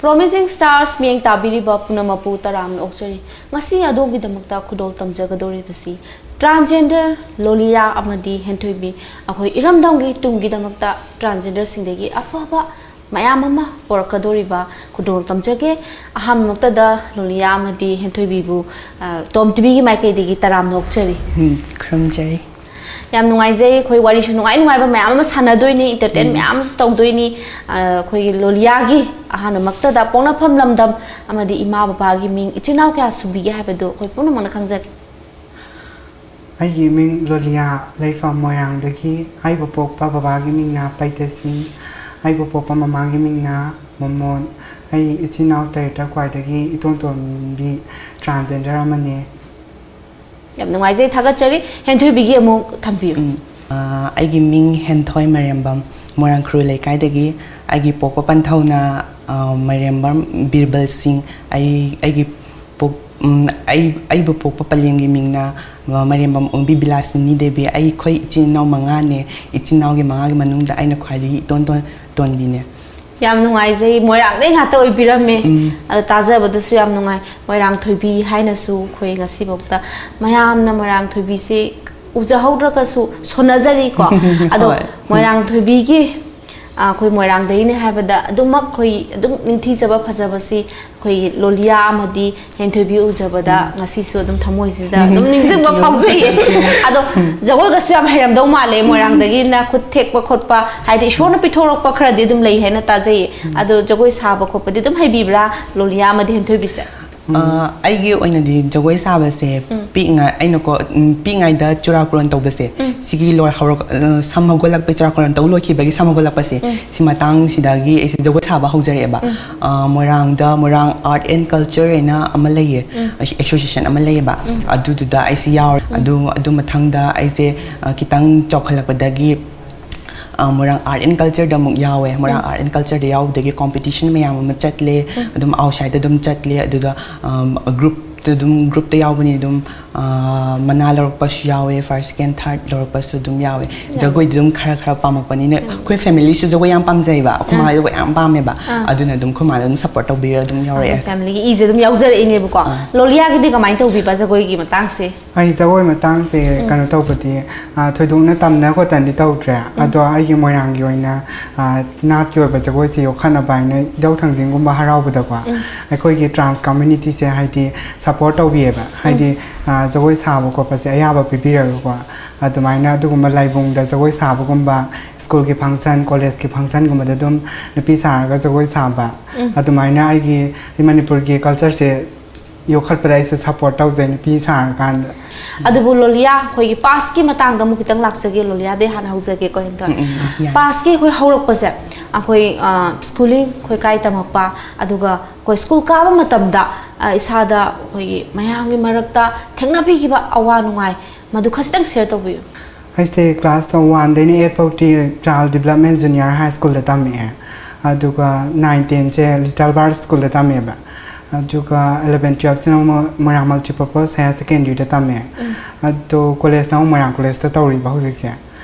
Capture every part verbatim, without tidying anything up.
Promising Stars ꯃꯤꯠꯌꯦꯡ ꯇꯥꯕꯤꯔꯤꯕ ꯄꯨꯝꯅꯃꯛꯄꯨ ꯇꯔꯥꯝꯅ ꯑꯣꯛꯆꯔꯤ꯫ ꯉꯁꯤ ꯑꯗꯣꯝꯒꯤꯗꯃꯛꯇ ꯈꯨꯗꯣꯜ ꯇꯝꯖꯒꯗꯧꯔꯤꯕꯁꯤ transgender ꯂꯣꯂꯤꯌꯥ ꯑꯃꯗꯤ ꯍꯦꯟꯊꯣꯏꯕꯤ, ꯑꯩꯈꯣꯏ ꯏꯔꯝꯗꯝꯒꯤ ꯇꯨꯡꯒꯤꯗꯃꯛꯇ transgenderꯁꯤꯡꯗꯒꯤ ꯑꯐꯕ ꯃꯌꯥꯝ ꯑꯃ ꯄꯨꯔꯛꯀꯗꯧꯔꯤꯕ ꯈꯨꯗꯣꯜ ꯇꯝꯖꯒꯦ꯫ ꯑꯍꯥꯟꯕꯃꯛꯇꯗ ꯂꯣꯂꯤꯌꯥ ꯑꯃꯗꯤ ꯍꯦꯟꯊꯣꯏꯕꯤꯕꯨ, ꯑ, ꯇꯣꯝ ꯇꯤꯚꯤꯒꯤ ꯃꯥꯏꯀꯩꯗꯒꯤ ꯇꯔꯥꯝꯅ ꯑꯣꯛꯆꯔꯤ꯫ ꯎꯝ, ꯈꯨꯔꯨꯝꯖꯔꯤ꯫ ꯌꯥꯝ ꯅꯨꯡꯉꯥꯏꯖꯩ꯫ ꯑꯩꯈꯣꯏ ꯋꯥꯔꯤꯁꯨ ꯅꯨꯡꯉꯥꯏ ꯅꯨꯡꯉꯥꯏꯕ ꯃꯌꯥꯝ ꯑꯃ ꯁꯥꯟꯅꯗꯣꯏꯅꯤ, entertain ꯃꯌꯥꯝ ꯑꯃꯁꯨ ꯇꯧꯗꯣꯏꯅꯤ꯫ ꯑ, ꯑꯩꯈꯣꯏꯒꯤ ꯂꯣꯂꯤꯌꯥꯒꯤ ꯑꯍꯥꯟꯕꯃꯛꯇꯗ ꯄꯣꯛꯅꯐꯝ ꯂꯝꯗꯝ ꯑꯃꯗꯤ ꯏꯃꯥ ꯕꯕꯥꯒꯤ ꯃꯤꯡ, ꯏꯆꯤꯟ ꯏꯅꯥꯎ ꯀꯌꯥ ꯁꯨꯕꯤꯒꯦ ꯍꯥꯏꯕꯗꯨ ꯑꯩꯈꯣꯏ ꯄꯨꯝꯅꯃꯛꯅ ꯈꯪꯖꯒꯦ꯫ ꯑꯩꯒꯤ ꯃꯤꯡ ꯂꯣꯂꯤꯌꯥ, ꯂꯩꯐꯝ ꯃꯣꯏꯔꯥꯡꯗꯒꯤ꯫ ꯑꯩꯕꯨ ꯄꯣꯛꯄ ꯕꯕꯥꯒꯤ ꯃꯤꯡꯅ ꯄꯩꯇꯦꯁꯤꯡ, ꯑꯩꯕꯨ ꯄꯣꯛꯄ ꯃꯃꯥꯒꯤ ꯃꯤꯡꯅ ꯃꯣꯃꯣꯟ꯫ ꯑꯩ ꯏꯆꯤꯟ ꯏꯅꯥꯎ ꯇꯔꯦꯠꯇ ꯈ꯭ꯋꯥꯏꯗꯒꯤ ꯏꯇꯣꯟ ꯇꯣꯟꯕꯤ transgender ꯑꯃꯅꯤ꯫ ꯌꯥꯝ ꯅꯨꯡꯉꯥꯏꯖꯩ, ꯊꯥꯒꯠꯆꯔꯤ꯫ ꯍꯦꯟꯊꯣꯏꯕꯤꯒꯤ ꯑꯃꯨꯛ ꯊꯝꯕꯤꯌꯨ꯫ ꯎꯝ, ꯑ, ꯑꯩꯒꯤ ꯃꯤꯡ ꯍꯦꯟꯊꯣꯏ ꯃꯥꯏꯔꯦꯝꯕꯝ, ꯃꯣꯏꯔꯥꯡ ꯈꯨꯔꯨ ꯂꯩꯀꯥꯏꯗꯒꯤ꯫ ꯑꯩꯒꯤ ꯄꯣꯛꯄ ꯄꯟꯊꯧꯅ, ꯑ, ꯃꯥꯏꯔꯦꯝꯕꯝ ꯕꯤꯔꯕꯜ ꯁꯤꯡ꯫ ꯑꯩ, ꯑꯩꯒꯤ ꯄꯣꯛ-, ꯎꯝ, ꯑꯩ, ꯑꯩꯕꯨ ꯄꯣꯛꯄ ꯄꯂꯦꯝꯒꯤ ꯃꯤꯡꯅ, ꯑ, ꯃꯥꯏꯔꯦꯝꯕꯝ ꯑꯣꯡꯕꯤ ꯕꯤꯂꯥꯁꯤꯅꯤ ꯗꯦꯕꯤ꯫ ꯑꯩꯈꯣꯏ ꯏꯆꯤꯟ ꯏꯅꯥꯎ ꯃꯉꯥꯅꯦ꯫ ꯏꯆꯤꯟ ꯏꯅꯥꯎꯒꯤ ꯃꯉꯥꯒꯤ ꯃꯅꯨꯡꯗ ꯑꯩꯅ ꯈ꯭ꯋꯥꯏꯗꯒꯤ ꯏꯇꯣꯟ ꯇꯣꯟ-, ꯇꯣꯟꯕꯤꯅꯦ꯫ ꯌꯥꯝ ꯅꯨꯡꯉꯥꯏꯖꯩ, ꯃꯣꯏꯔꯥꯡꯗꯩ ꯉꯥꯛꯇ ꯑꯣꯏꯕꯤꯔꯝꯃꯦ꯫ ꯑꯗꯣ ꯇꯥꯖꯕꯗꯁꯨ ꯌꯥꯝ ꯅꯨꯡꯉꯥꯏ꯫ ꯃꯣꯏꯔꯥꯡ ꯊꯣꯏꯕꯤ ꯍꯥꯏꯅꯁꯨ ꯑꯩꯈꯣꯏ ꯉꯁꯤꯐꯥꯎꯗ ꯃꯌꯥꯝꯅ ꯃꯣꯏꯔꯥꯡ ꯊꯣꯏꯕꯤꯁꯦ ꯎꯖꯍꯧꯗ꯭ꯔꯒꯁꯨ ꯁꯣꯟꯅꯖꯔꯤꯀꯣ꯫ ꯑꯗꯣ ꯍꯣꯏ꯫ ꯃꯣꯏꯔꯥꯡ ꯊꯣꯏꯕꯤꯒꯤ, ꯑ, ꯑꯩꯈꯣꯏ ꯃꯣꯏꯔꯥꯡꯗꯒꯤꯅꯦ ꯍꯥꯏꯕꯗ ꯑꯗꯨꯃꯛ ꯑꯩꯈꯣꯏ ꯑꯗꯨꯝ ꯅꯤꯡꯊꯤꯖꯕ ꯐꯖꯕꯁꯤ ꯑꯩꯈꯣꯏꯒꯤ ꯂꯣꯂꯤꯌꯥ ꯑꯃꯗꯤ ꯍꯦꯟꯊꯣꯏꯕꯤ ꯎꯖꯕꯗ ꯉꯁꯤꯁꯨ ꯑꯗꯨꯝ ꯊꯃꯣꯏꯁꯤꯗ ꯑꯗꯨꯝ ꯅꯤꯡꯁꯤꯡꯕ ꯐꯥꯎꯖꯩꯌꯦ꯫ ꯑꯗꯣ ꯖꯒꯣꯏꯒꯁꯨ ꯌꯥꯝ ꯍꯩꯔꯝꯗꯧ ꯃꯥꯜꯂꯦ, ꯃꯣꯏꯔꯥꯡꯗꯒꯤꯅ ꯈꯨꯠ ꯊꯦꯛꯄ ꯈꯣꯠꯄ, ꯍꯥꯏꯗꯤ ꯏꯁꯣꯔꯅ ꯄꯤꯊꯣꯔꯛꯄ ꯈꯔꯗꯤ ꯑꯗꯨꯝ ꯂꯩ ꯍꯥꯏꯅ ꯇꯥꯖꯩꯌꯦ꯫ ꯑꯗꯣ ꯖꯒꯣꯏ ꯁꯥꯕ ꯈꯣꯠꯄꯗꯤ ꯑꯗꯨꯝ ꯍꯩꯕꯤꯕ꯭ꯔꯥ ꯂꯣꯂꯤꯌꯥ ꯑꯃꯗꯤ ꯍꯦꯟꯊꯣꯏꯕꯤꯁꯦ? ꯑ, ꯑꯩꯒꯤ ꯑꯣꯏꯅꯗꯤ ꯖꯒꯣꯏ ꯁꯥꯕꯁꯦ ꯄꯤꯛꯏꯉꯥꯏ, ꯑꯩꯅꯀꯣ, ꯎꯝ, ꯄꯤꯛꯏꯉꯩꯗ ꯆꯨꯔꯥꯀꯣꯔꯣꯟ ꯇꯧꯕꯁꯦ, ꯁꯤꯒꯤ ꯂꯣꯏ ꯍꯧꯔꯛ-, ꯑ, ꯁꯝ ꯍꯧꯒꯠꯂꯛꯄꯩ, ꯆꯨꯔꯥꯀꯣꯔꯣꯟ ꯇꯧ ꯂꯣꯏꯈꯤꯕꯒꯤ ꯁꯝ ꯍꯧꯒꯠꯂꯛꯄꯁꯦ, ꯁꯤ ꯃꯇꯥꯡꯁꯤꯗꯒꯤ ꯑꯩꯁꯦ ꯖꯒꯣꯏ ꯁꯥꯕ ꯍꯧꯖꯔꯛꯑꯦꯕ꯫ ꯑ, ꯃꯣꯏꯔꯥꯡꯗ ꯃꯣꯏꯔꯥꯡ Art and Culture ꯍꯥꯏꯅ ꯑꯃ ꯂꯩꯌꯦ, association ꯑꯃ ꯂꯩꯌꯦꯕ, ꯑꯗꯨꯗꯨꯗ ꯑꯩꯁꯦ ꯌꯥꯎꯔꯦ꯫ ꯑꯗꯨ, ꯑꯗꯨ ꯃꯊꯪꯗ ꯑꯩꯁꯦ, ꯑ, ꯈꯤꯇꯪ ꯆꯥꯎꯈꯠꯂꯛꯄꯗꯒꯤ, ꯑ, ꯃꯣꯏꯔꯥꯡ Art and Cultureꯗ ꯑꯃꯨꯛ ꯌꯥꯎꯋꯦ꯫ ꯃꯣꯏꯔꯥꯡ Art and Cultureꯗ ꯌꯥꯎꯕꯗꯒꯤ competition ꯃꯌꯥꯝ ꯑꯃ ꯆꯠꯂꯦ, ꯑꯗꯨꯝ outsideꯇ ꯑꯗꯨꯝ ꯆꯠꯂꯦ꯫ ꯑꯗꯨꯗ, ꯑꯝ, groupꯇ ꯑꯗꯨꯝ, groupꯇ ꯌꯥꯎꯕꯅꯤ ꯑꯗꯨꯝ, ꯑꯥ, ꯃꯅꯥ ꯂꯧꯔꯛꯄꯁꯨ ꯌꯥꯎꯋꯦ, ꯐꯥꯔꯁ, ꯁꯦꯀꯦꯟ, ꯊꯥꯔꯠ ꯂꯧꯔꯛꯄꯁꯨ ꯑꯗꯨꯝ ꯌꯥꯎꯋꯦ꯫ ꯖꯒꯣꯏꯗꯤ ꯑꯗꯨꯝ ꯈꯔ ꯈꯔ ꯄꯥꯝꯃꯛꯄꯅꯤꯅ, ꯑꯩꯈꯣꯏ ꯐꯦꯃꯤꯂꯤꯁꯨ ꯖꯒꯣꯏ ꯌꯥꯝ ꯄꯥꯝꯖꯩꯕ, ꯑꯩꯈꯣꯏ ꯃꯥ ꯖꯒꯣꯏ ꯌꯥꯝ ꯄꯥꯝꯃꯦꯕ꯫ ꯑꯗꯨꯅ ꯑꯗꯨꯝ ꯑꯩꯈꯣꯏ ꯃꯥꯅ ꯑꯗꯨꯝ ꯁꯞꯄꯣꯔꯠ ꯇꯧꯕꯤꯔ ꯑꯗꯨꯝ ꯌꯥꯎꯔꯛꯑꯦ꯫ ꯐꯦꯃꯤꯂꯤꯒꯤ ꯏꯁꯦ ꯑꯗꯨꯝ ꯌꯥꯎꯖꯔꯛꯏꯅꯦꯕꯀꯣ꯫ ꯂꯣꯂꯤꯌꯥꯒꯤꯗꯤ ꯀꯃꯥꯏꯅ ꯇꯧꯕꯤꯕ ꯖꯒꯣꯏꯒꯤ ꯃꯇꯥꯡꯁꯦ? ꯑꯩ ꯖꯒꯣꯏ ꯃꯇꯥꯡꯁꯦ ꯀꯩꯅꯣ ꯇꯧꯕꯗꯤ, ꯑꯥ, ꯊꯣꯏꯗꯣꯛꯅ ꯇꯝꯅ ꯈꯣꯠꯇꯅꯗꯤ ꯇꯧꯗ꯭ꯔꯦ꯫ ꯑꯗꯣ ꯑꯩꯒꯤ ꯃꯣꯏꯔꯥꯡꯒꯤ ꯑꯣꯏꯅ, ꯑꯥ, ꯅꯥꯠꯀꯤ ꯑꯣꯏꯕ ꯖꯒꯣꯏꯁꯦ ꯌꯣꯛꯈꯠꯅꯕ ꯍꯥꯏꯅ ꯏꯙꯧ ꯊꯥꯡꯖꯤꯡꯒꯨꯝꯕ ꯍꯔꯥꯎꯕꯗꯀꯣ, ꯑꯩꯈꯣꯏꯒꯤ ꯇ꯭ꯔꯥꯟꯁ ꯀꯝꯃ꯭ꯌꯨꯅꯤꯇꯤꯁꯦ ꯍꯥꯏꯗꯤ ꯁꯞꯄꯣꯔꯠ ꯇꯧꯕꯤꯌꯦꯕ꯫ ꯍꯥꯏꯗꯤ, ꯑꯥ, ꯖꯒꯣꯏ ꯁꯥꯕ ꯈꯣꯠꯄꯁꯦ ꯑꯌꯥꯕ ꯄꯤꯕꯤꯔꯒꯀꯣ, ꯑꯗꯨꯃꯥꯏꯅ ꯑꯗꯨꯒꯨꯝꯕ ꯂꯥꯏꯕꯨꯡꯗ ꯖꯒꯣꯏ ꯁꯥꯕꯒꯨꯝꯕ, ꯁ꯭ꯀꯨꯜꯒꯤ ꯐꯪꯁꯟ, ꯀꯣꯂꯦꯖꯀꯤ ꯐꯪꯁꯟꯒꯨꯝꯕꯗ ꯑꯗꯨꯝ ꯅꯨꯄꯤ ꯁꯥꯔꯒ ꯖꯒꯣꯏ ꯁꯥꯕ, ꯑꯗꯨꯃꯥꯏꯅ ꯑꯩꯒꯤ ꯃꯅꯤꯄꯨꯔꯒꯤ ꯀꯜꯆꯔꯁꯦ ꯌꯣꯛꯈꯠꯄꯗ ꯑꯩꯁꯨ ꯁꯞꯄꯣꯔꯠ ꯇꯧꯖꯩ ꯅꯨꯄꯤ ꯁꯥꯔꯀꯥꯟꯗ꯫ ꯑꯗꯨꯕꯨ ꯂꯣꯂꯤꯌꯥ, ꯑꯩꯈꯣꯏꯒꯤ ꯄꯥꯁꯀꯤ ꯃꯇꯥꯡꯗ ꯑꯃꯨꯛ ꯈꯤꯇꯪ ꯂꯥꯛꯆꯒꯦ꯫ ꯂꯣꯂꯤꯌꯥꯗꯩ ꯍꯥꯟꯅ ꯍꯧꯖꯒꯦꯀꯣ, ꯍꯦꯟꯊꯣꯏ꯫ ꯎꯝ, ꯎꯝ, ꯎꯝ, ꯌꯥꯏ꯫ ꯄꯥꯁꯀꯤ ꯑꯩꯈꯣꯏ ꯍꯧꯔꯛꯄꯁꯦ, ꯑꯩꯈꯣꯏ, ꯑ, ꯁ꯭ꯀꯨꯂꯤꯡ, ꯑꯩꯈꯣꯏ ꯀꯥꯏ ꯇꯝꯃꯛꯄ, ꯑꯗꯨꯒ ꯑꯩꯈꯣꯏ ꯁ꯭ꯀꯨꯜ ꯀꯥꯕ ꯃꯇꯝꯗ, ꯑ, ꯏꯁꯥꯗ ꯑꯩꯈꯣꯏꯒꯤ ꯃꯌꯥꯝꯒꯤ ꯃꯔꯛꯇ ꯊꯦꯡꯅꯕꯤꯈꯤꯕ ꯑꯋꯥ ꯅꯨꯡꯉꯥꯏ, ꯃꯗꯨ ꯈꯖꯤꯛꯇꯪ ꯁꯤꯌꯔ ꯇꯧꯕꯤꯌꯨ꯫ ꯑꯩꯁꯦ ꯀ꯭ꯂꯥꯁ ꯋꯥꯟꯗꯩꯅ ꯑꯩꯠ ꯐꯥꯎꯇꯤ ꯆꯥꯏꯜ ꯗꯤꯕꯂꯞꯃꯦꯟ ꯖꯨꯅꯤꯌꯔ ꯍꯥꯏ ꯁ꯭ꯀꯨꯜꯗ ꯇꯝꯃꯛꯑꯦ꯫ ꯑꯗꯨꯒ ꯅꯥꯏꯟ, ꯇꯦꯟꯁꯦ ꯂꯤꯇꯜ ꯕꯥꯔ ꯁ꯭ꯀꯨꯜꯗ ꯇꯝꯃꯦꯕ꯫ ꯑꯗꯨꯒ ꯑꯦꯂꯚꯦꯟ, ꯇꯨꯌꯦꯜꯞꯁꯤꯅ ꯑꯃꯨꯛ ꯃꯣꯏꯔꯥꯡ ꯃꯜꯇꯤꯄꯔꯄꯁ ꯍꯥꯌꯔ ꯁꯦꯀꯦꯟꯗꯔꯤꯗ ꯇꯝꯃꯦ꯫ ꯑꯗꯣ ꯀꯣꯂꯦꯖꯅ ꯑꯃꯨꯛ ꯃꯣꯏꯔꯥꯡ ꯀꯣꯂꯦꯖꯇ ꯇꯧꯔꯤꯕ ꯍꯧꯖꯤꯛꯁꯦ꯫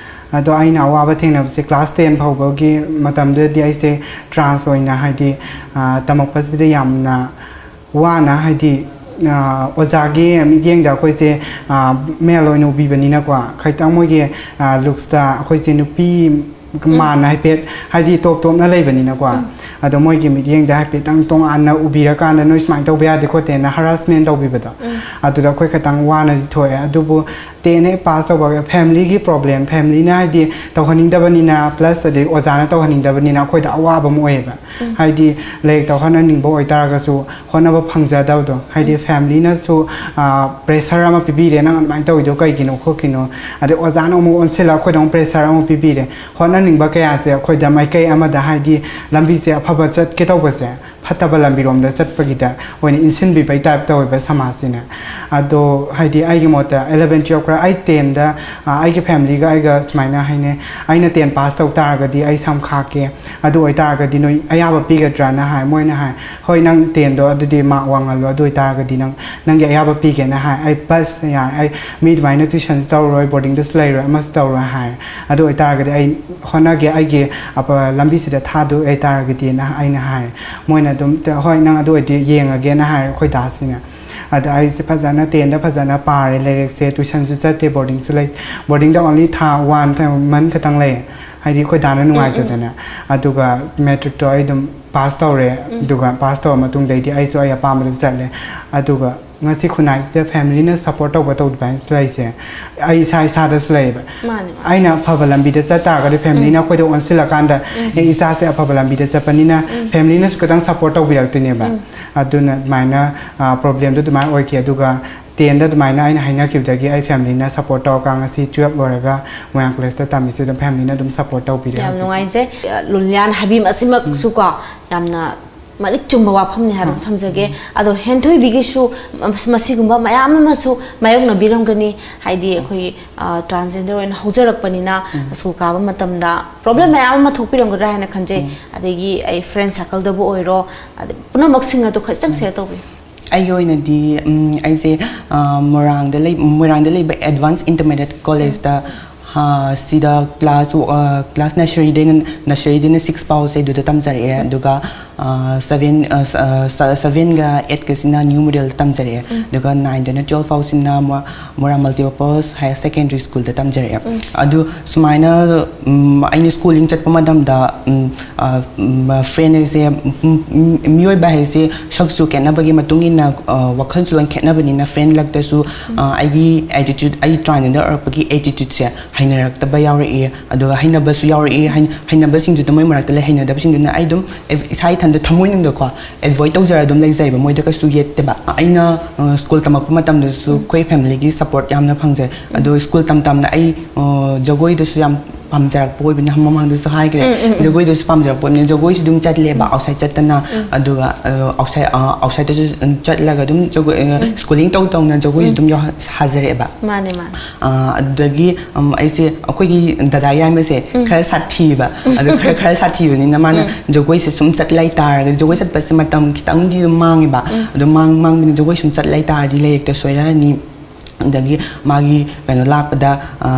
ꯑꯗꯣ ꯑꯩꯅ ꯑꯋꯥꯕ ꯊꯦꯡꯅꯕꯁꯦ ꯀ꯭ꯂꯥꯁ ꯇꯦꯟ ꯐꯥꯎꯕꯒꯤ ꯃꯇꯝꯗꯨꯗꯗꯤ ꯑꯩꯁꯦ ꯇ꯭ꯔꯥꯟꯁ ꯑꯣꯏꯅ ꯍꯥꯏꯗꯤ, ꯑ, ꯇꯝꯃꯛꯄꯁꯤꯗ ꯌꯥꯝꯅ ꯋꯥꯅ ꯍꯥꯏꯗꯤ, ꯑ, ꯑꯣꯖꯥꯒꯤ ꯃꯤꯠꯌꯦꯡꯗ ꯑꯩꯈꯣꯏꯁꯦ, ꯑ, ꯃꯦꯜ ꯑꯣꯏꯅ ꯎꯕꯤꯕꯅꯤꯅꯀꯣ, ꯈꯤꯇꯪ ꯃꯣꯏꯒꯤ, ꯑ, ꯂꯨꯛꯁꯇ ꯑꯩꯈꯣꯏꯁꯦ ꯅꯨꯄꯤ ꯃꯥꯟꯅ ꯍꯥꯏꯐꯦꯠ ꯍꯥꯏꯗꯤ ꯇꯣꯞ ꯇꯣꯞꯅ ꯂꯩꯕꯅꯤꯅꯀꯣ꯫ ꯑꯗꯣ ꯃꯣꯏꯒꯤ ꯃꯤꯠꯌꯦꯡꯗ ꯍꯥꯏꯐꯦꯠꯇꯪ ꯇꯣꯉꯥꯟꯅ ꯎꯕꯤꯔꯀꯥꯟꯗ ꯅꯣꯏ ꯁꯨꯃꯥꯏꯅ ꯇꯧꯕ ꯌꯥꯗꯦ ꯈꯣꯠꯇꯦꯅ ꯍꯔꯥꯁꯃꯦꯟ ꯇꯧꯕꯤꯕꯗꯣ, ꯑꯗꯨꯗ ꯑꯩꯈꯣꯏ ꯈꯤꯇꯪ ꯋꯥꯅꯗꯤ ꯊꯣꯛꯑꯦ꯫ ꯑꯗꯨꯕꯨ ꯇꯦꯟ ꯍꯦꯛ ꯄꯥꯁ ꯇꯧꯕꯒ ꯐꯦꯃꯤꯂꯤꯒꯤ ꯄ꯭ꯔꯣꯕ꯭ꯂꯦꯝ, ꯐꯦꯃꯤꯂꯤꯅ ꯍꯥꯏꯗꯤ ꯇꯧꯍꯟꯅꯤꯡꯗꯕꯅꯤꯅ, ꯄ꯭ꯂꯁ ꯑꯗꯩ ꯑꯣꯖꯥꯅ ꯇꯧꯍꯟꯅꯤꯡꯗꯕꯅꯤꯅ ꯑꯩꯈꯣꯏꯗ ꯑꯋꯥꯕ ꯑꯃ ꯑꯣꯏꯌꯦꯕ꯫ ꯍꯥꯏꯗꯤ ꯂꯥꯏꯔꯤꯛꯇ ꯍꯣꯠꯅꯅꯤꯡꯕ ꯑꯣꯏꯇꯥꯔꯒꯁꯨ ꯍꯣꯠꯅꯕ ꯐꯪꯖꯗꯕꯗꯣ, ꯍꯥꯏꯗꯤ ꯐꯦꯃꯤꯂꯤꯅꯁꯨ, ꯑ, ꯄ꯭ꯔꯦꯁꯔ ꯑꯃ ꯄꯤꯕꯤꯔꯦ, "ꯅꯪ ꯑꯗꯨꯃꯥꯏꯅ ꯇꯧꯔꯤꯗꯣ ꯀꯩꯒꯤꯅꯣ ꯈꯣꯠꯀꯤꯅꯣ?" ꯑꯗꯩ ꯑꯣꯖꯥꯅ ꯑꯃꯨꯛ ꯑꯣꯟꯁꯤꯜꯂꯒ ꯑꯩꯈꯣꯏꯗ ꯑꯃꯨꯛ ꯄ꯭ꯔꯦꯁꯔ ꯑꯃꯨꯛ ꯄꯤꯕꯤꯔꯦ꯫ ꯍꯣꯠꯅꯅꯤꯡꯕ ꯀꯌꯥꯁꯦ ꯑꯩꯈꯣꯏꯗ ꯃꯥꯏꯀꯩ ꯑꯃꯗ ꯍꯥꯏꯗꯤ ꯂꯝꯕꯤꯁꯦ ꯑꯐꯕ ꯆꯠꯀꯦ ꯇꯧꯕꯁꯦ ꯐꯠꯇꯕ ꯂꯝꯕꯤꯔꯣꯝꯗ ꯆꯠꯄꯒꯤꯗ ꯑꯣꯏꯅ ꯏꯟꯁꯤꯟꯕꯤꯕꯩ ꯇꯥꯏꯞ ꯇꯧꯋꯦꯕ ꯁꯃꯥꯖꯁꯤꯅ꯫ ꯑꯗꯣ ꯍꯥꯏꯗꯤ ꯑꯩꯒꯤ ꯃꯣꯠꯇ eleven twelve ꯈꯔ ꯑꯩ tenꯗ ꯑꯩꯒꯤ familyꯒ ꯑꯩꯒ ꯁꯨꯃꯥꯏꯅ ꯍꯥꯏꯅꯩ, "ꯑꯩꯅ ten pass ꯇꯧ ꯇꯥꯔꯒꯗꯤ ꯑꯩ ꯁꯝ ꯈꯥꯛꯀꯦ, ꯑꯗꯨ ꯑꯣꯏꯇꯥꯔꯒꯗꯤ ꯅꯣꯏ ꯑꯌꯥꯕ ꯄꯤꯒꯗ꯭ꯔꯥꯅ?" ꯍꯥꯏ꯫ ꯃꯣꯏꯅ ꯍꯥꯏ, "ꯍꯣꯏ, ꯅꯪ tenꯗꯣ ꯑꯗꯨꯗꯤ mark ꯋꯥꯡꯍꯜꯂꯣ, ꯑꯗꯨ ꯑꯣꯏꯇꯥꯔꯒꯗꯤ ꯅꯪ ꯅꯪꯒꯤ ꯑꯌꯥꯕ ꯄꯤꯒꯦꯅ" ꯍꯥꯏ꯫ ꯑꯩ, "ꯕꯁ, ꯌꯥꯔꯦ, ꯑꯩ ꯃꯤ ꯑꯗꯨꯃꯥꯏꯅ tuitionꯁꯨ ꯇꯧꯔꯣꯏ, boardingꯗꯁꯨ ꯂꯩꯔꯣꯏ, ꯑꯃꯁꯨ ꯇꯧꯔꯣꯏ" ꯍꯥꯏ꯫ "ꯑꯗꯨ ꯑꯣꯏꯇꯥꯔꯒꯗꯤ ꯑꯩ ꯍꯣꯠꯅꯒꯦ, ꯑꯩꯒꯤ ꯑꯄ-, ꯂꯝꯕꯤꯁꯤꯗ ꯊꯥꯗꯣꯏ ꯑꯣꯏꯇꯥꯔꯒꯗꯤꯅ" ꯑꯩꯅ ꯍꯥꯏ꯫ ꯃꯣꯏꯅ ꯑꯗꯨꯝ, "ꯍꯣꯏ, ꯅꯪ ꯑꯗꯨ ꯑꯣꯏꯗꯤ ꯌꯦꯡꯉꯒꯦꯅ" ꯍꯥꯏ ꯑꯩꯈꯣꯏ ꯗꯥꯁꯤꯅ꯫ ꯑꯗ ꯑꯩꯁꯦ ꯐꯖꯅ tenꯗ ꯐꯖꯅ ꯄꯥꯔꯦ ꯂꯥꯏꯔꯤꯛꯁꯦ, tuitionꯁꯨ ꯆꯠꯇꯦ, boardingꯁꯨ ꯂꯩ꯫ Boardingꯗ only ꯊꯥ one, ꯊꯥ month ꯈꯛꯇꯪ ꯂꯩ꯫ ꯍꯥꯏꯗꯤ ꯑꯩꯈꯣꯏ ꯗꯥꯅ ꯅꯨꯡꯉꯥꯏꯇꯗꯅ꯫ ꯑꯗꯨꯒ matricꯇꯣ ꯑꯩ ꯑꯗꯨꯝ pass ꯇꯧꯔꯦ꯫ ꯑꯗꯨꯒ pass ꯇꯧꯔ ꯃꯇꯨꯡꯗꯩꯗꯤ ꯑꯩꯁꯨ ꯑꯩ ꯑꯄꯥꯝꯕꯗ ꯆꯠꯂꯦ꯫ ꯑꯗꯨꯒ ꯉꯁꯤ ꯈꯨꯟꯅꯥꯏꯁꯤꯗ familyꯅ support ꯇꯧꯕ ꯇꯧꯗꯕ ꯍꯥꯏꯅ ꯂꯩꯁꯦ, ꯑꯩ ꯏꯁꯥ ꯏꯁꯥꯗꯁꯨ ꯂꯩꯌꯦꯕ꯫ ꯃꯥꯅꯦ, ꯃꯥꯅꯦ꯫ ꯑꯩꯅ ꯑꯐꯕ ꯂꯝꯕꯤꯗ ꯆꯠ ꯇꯥꯔꯒꯗꯤ familyꯅ ꯑꯩꯈꯣꯏꯗ ꯑꯣꯟꯁꯤꯜꯂꯀꯥꯟꯗ, "ꯑꯦ, ꯏꯆꯥꯁꯦ ꯑꯐꯕ ꯂꯝꯕꯤꯗ ꯆꯠꯄꯅꯤꯅ familyꯅꯁꯨ ꯈꯤꯇꯪ support ꯇꯧꯕꯤꯔꯛꯇꯣꯏꯅꯦꯕ"꯫ ꯑꯗꯨꯅ ꯑꯗꯨꯃꯥꯏꯅ, ꯑ, problemꯗꯣ ꯑꯗꯨꯃꯥꯏꯅ ꯑꯣꯏꯈꯤ꯫ ꯑꯗꯨꯒ tenꯗ ꯑꯗꯨꯃꯥꯏꯅ ꯑꯩꯅ ꯍꯥꯏꯅꯈꯤꯕꯗꯒꯤ ꯑꯩ familyꯅ support ꯇꯧꯔꯒ ꯉꯁꯤ twelve ꯂꯣꯏꯔꯒ ꯃꯣꯏꯔꯥꯡ collegeꯇ ꯇꯝꯃꯤꯁꯦ ꯑꯗꯨꯝ familyꯅ ꯑꯗꯨꯝ support ꯇꯧꯕꯤꯔꯦ ꯌꯥꯝ ꯍꯧꯖꯤꯛꯇꯤ꯫ ꯅꯨꯡꯉꯥꯏꯖꯩ꯫ ꯂꯨꯂꯤꯌꯥꯟ ꯍꯥꯏꯕꯤꯃꯛ ꯑꯁꯤꯃꯛꯁꯨ ꯀꯣ, ꯌꯥꯝꯅ ꯃꯔꯤꯛ ꯆꯨꯝꯕ ꯋꯥꯐꯝꯅꯤ ꯍꯥꯏꯕꯁꯨ ꯊꯝꯖꯒꯦ꯫ ꯑꯗꯣ ꯍꯦꯟꯊꯣꯏꯕꯤꯒꯤꯁꯨ ꯃꯁ-, ꯃꯁꯤꯒꯨꯝꯕ ꯃꯌꯥꯝ ꯑꯃꯁꯨ ꯃꯥꯌꯣꯛꯅꯕꯤꯔꯝꯒꯅꯤ꯫ ꯍꯥꯏꯗꯤ ꯑꯩꯈꯣꯏ, ꯑ, transgender ꯑꯣꯏꯅ ꯍꯧꯖꯔꯛꯄꯅꯤꯅ school ꯀꯥꯕ ꯃꯇꯝꯗ problem ꯃꯌꯥꯝ ꯑꯃ ꯊꯣꯛꯄꯤꯔꯝꯒꯗ꯭ꯔꯥ ꯍꯥꯏꯅ ꯈꯟꯖꯩ꯫ ꯑꯗꯒꯤ ꯑꯩ friend circleꯗꯕꯨ ꯑꯣꯏꯔꯣ, ꯑꯗꯩ ꯄꯨꯝꯅꯃꯛꯁꯤꯡ ꯑꯗꯣ ꯈꯖꯤꯛꯇꯪ share ꯇꯧꯕꯤꯌꯨ꯫ ꯑꯩꯒꯤ ꯑꯣꯏꯅꯗꯤ, ꯎꯝ, ꯑꯩꯁꯦ, ꯑ, ꯃꯣꯏꯔꯥꯡꯗ ꯂꯩ-, ꯃꯣꯏꯔꯥꯡꯗ ꯂꯩꯕ Advanced Intermediate Collegeꯇ, ꯑ, ꯁꯤꯗ class, ꯑ, class nurseryꯗꯩꯅ, nurseryꯗꯩꯅ six ꯐꯥꯎꯁꯦ ꯑꯗꯨꯗ ꯇꯝꯖꯔꯛꯑꯦ꯫ ꯑꯗꯨꯒ, ꯑ, seven, ꯑ, ꯁ-, ꯑ, ꯁ-, sevenꯒ eightꯀꯁꯤꯅ New Modelꯗ ꯇꯝꯖꯔꯛꯑꯦ꯫ ꯑꯗꯨꯒ nineꯗꯩꯅ twelve ꯐꯥꯎꯁꯤꯅ ꯃꯣ-, ꯃꯣꯏꯔꯥꯡ Multipurpose Higher Secondary Schoolꯗ ꯇꯝꯖꯔꯛꯑꯦ꯫ ꯑꯗꯨ ꯁꯨꯃꯥꯏꯅ, ꯎꯝ, ꯑꯩꯅ schooling ꯆꯠꯄ ꯃꯇꯝꯗ, ꯎꯝ, ꯑ, ꯎꯝ, friend ꯍꯥꯏꯁꯦ, ꯎꯝ, ꯎꯝ, ꯃꯤꯑꯣꯏꯕ ꯍꯥꯏꯁꯦ ꯁꯛꯁꯨ ꯈꯦꯠꯅꯕꯒꯤ ꯃꯇꯨꯡ ꯏꯟꯅ, ꯑ, ꯋꯥꯈꯜꯁꯨ ꯂꯣꯏ ꯈꯦꯠꯅꯕꯅꯤꯅ, friend ꯂꯛꯇꯁꯨ, ꯑ, ꯑꯩꯒꯤ attitude, ꯑꯩ transgender ꯑꯣꯏꯔꯛꯄꯒꯤ attitudeꯁꯦ ꯍꯩꯅꯔꯛꯇꯕ ꯌꯥꯎꯔꯛꯏ꯫ ꯑꯗꯨꯒ ꯍꯩꯅꯕꯁꯨ ꯌꯥꯎꯔꯛꯏ꯫ ꯍꯩ-, ꯍꯩꯅꯕꯁꯤꯡꯗꯨꯗ, ꯃꯣꯏ ꯃꯔꯛꯇ ꯂꯩ ꯍꯩꯅꯗꯕꯁꯤꯡꯗꯨꯅ ꯑꯩ ꯑꯗꯨꯝ ꯏꯁꯥ ꯏꯊꯟꯗ ꯊꯃꯣꯏꯅꯨꯡꯗꯀꯣ avoid ꯇꯧꯖꯔ ꯑꯗꯨꯝ ꯂꯩꯖꯩꯕ, ꯃꯣꯏꯗ ꯀꯩꯁꯨ ꯌꯦꯠꯇꯦꯕ꯫ ꯑꯩꯅ, ꯑ, school ꯇꯝꯃꯛꯄ ꯃꯇꯝꯗꯁꯨ ꯑꯩꯈꯣꯏ familyꯒꯤ support ꯌꯥꯝꯅ ꯐꯪꯖꯩ꯫ ꯑꯗꯣ school ꯇꯝ ꯇꯝꯅ ꯑꯩ, ꯑ, ꯖꯒꯣꯏꯗꯁꯨ ꯌꯥꯝ ꯄꯥꯝꯖꯔꯛꯄ ꯑꯣꯏꯕꯅꯤꯅ, ꯃꯃꯥꯡꯗꯁꯨ ꯍꯥꯏꯈ꯭ꯔꯦ, ꯎꯝ, ꯎꯝ, ꯎꯝ꯫ ꯖꯒꯣꯏꯗꯁꯨ ꯄꯥꯝꯖꯔꯛꯄ ꯑꯣꯏꯕꯅꯤꯅ ꯖꯒꯣꯏꯁꯨ ꯑꯗꯨꯝ ꯆꯠꯂꯦꯕ, ꯎꯝ꯫ ꯑꯥꯎꯠꯁꯥꯏꯠ ꯆꯠꯇꯅ꯫ ꯎꯝ꯫ ꯑꯗꯨꯒ ꯑꯥꯎꯠꯁꯥꯏꯠ ꯑꯥꯎꯠꯁꯥꯏꯠꯇꯁꯨ ꯑꯗꯨꯝ ꯆꯠꯂꯒ ꯑꯗꯨꯝ ꯖꯒꯣꯏ, ꯑ, ꯎꯝ꯫ ꯁ꯭ꯀꯨꯂꯤꯡ ꯇꯧ ꯇꯧꯅ ꯖꯒꯣꯏꯁꯨ ꯎꯝ꯫ ꯑꯗꯨꯝ ꯌꯥꯎꯍ-, ꯁꯥꯖꯔꯛꯑꯦꯕ꯫ ꯃꯥꯅꯦ, ꯃꯥꯅꯦ꯫ ꯑ, ꯑꯗꯨꯗꯒꯤ, ꯎꯝ, ꯑꯩꯁꯦ ꯑꯩꯈꯣꯏꯒꯤ ꯗꯗꯥ ꯌꯥꯏꯃꯁꯦ ꯎꯝ꯫ ꯈꯔ ꯁꯥꯊꯤꯕ꯫ ꯑꯗꯣ ꯈꯔ, ꯈꯔ ꯁꯥꯊꯤꯕꯅꯤꯅ ꯃꯥꯅ ꯎꯝ꯫ ꯖꯒꯣꯏꯁꯦ ꯁꯨꯝ ꯆꯠ ꯂꯩ ꯇꯥꯔꯒꯗꯤ, ꯖꯒꯣꯏ ꯆꯠꯄꯁꯦ ꯃꯇꯝ ꯈꯤꯇꯪꯗꯤ ꯑꯗꯨꯝ ꯃꯥꯡꯉꯦꯕ꯫ ꯎꯝ꯫ ꯑꯗꯣ ꯃꯥꯡ-, ꯃꯥꯡꯕꯅꯤꯅ ꯖꯒꯣꯏ ꯁꯨꯝ ꯆꯠ ꯂꯩ ꯇꯥꯔꯗꯤ ꯂꯥꯏꯔꯤꯛꯇ ꯁꯣꯏꯔꯛꯑꯅꯤ꯫ ꯑꯗꯒꯤ ꯃꯥꯒꯤ ꯀꯩꯅꯣ ꯂꯥꯛꯄꯗ, ꯑ,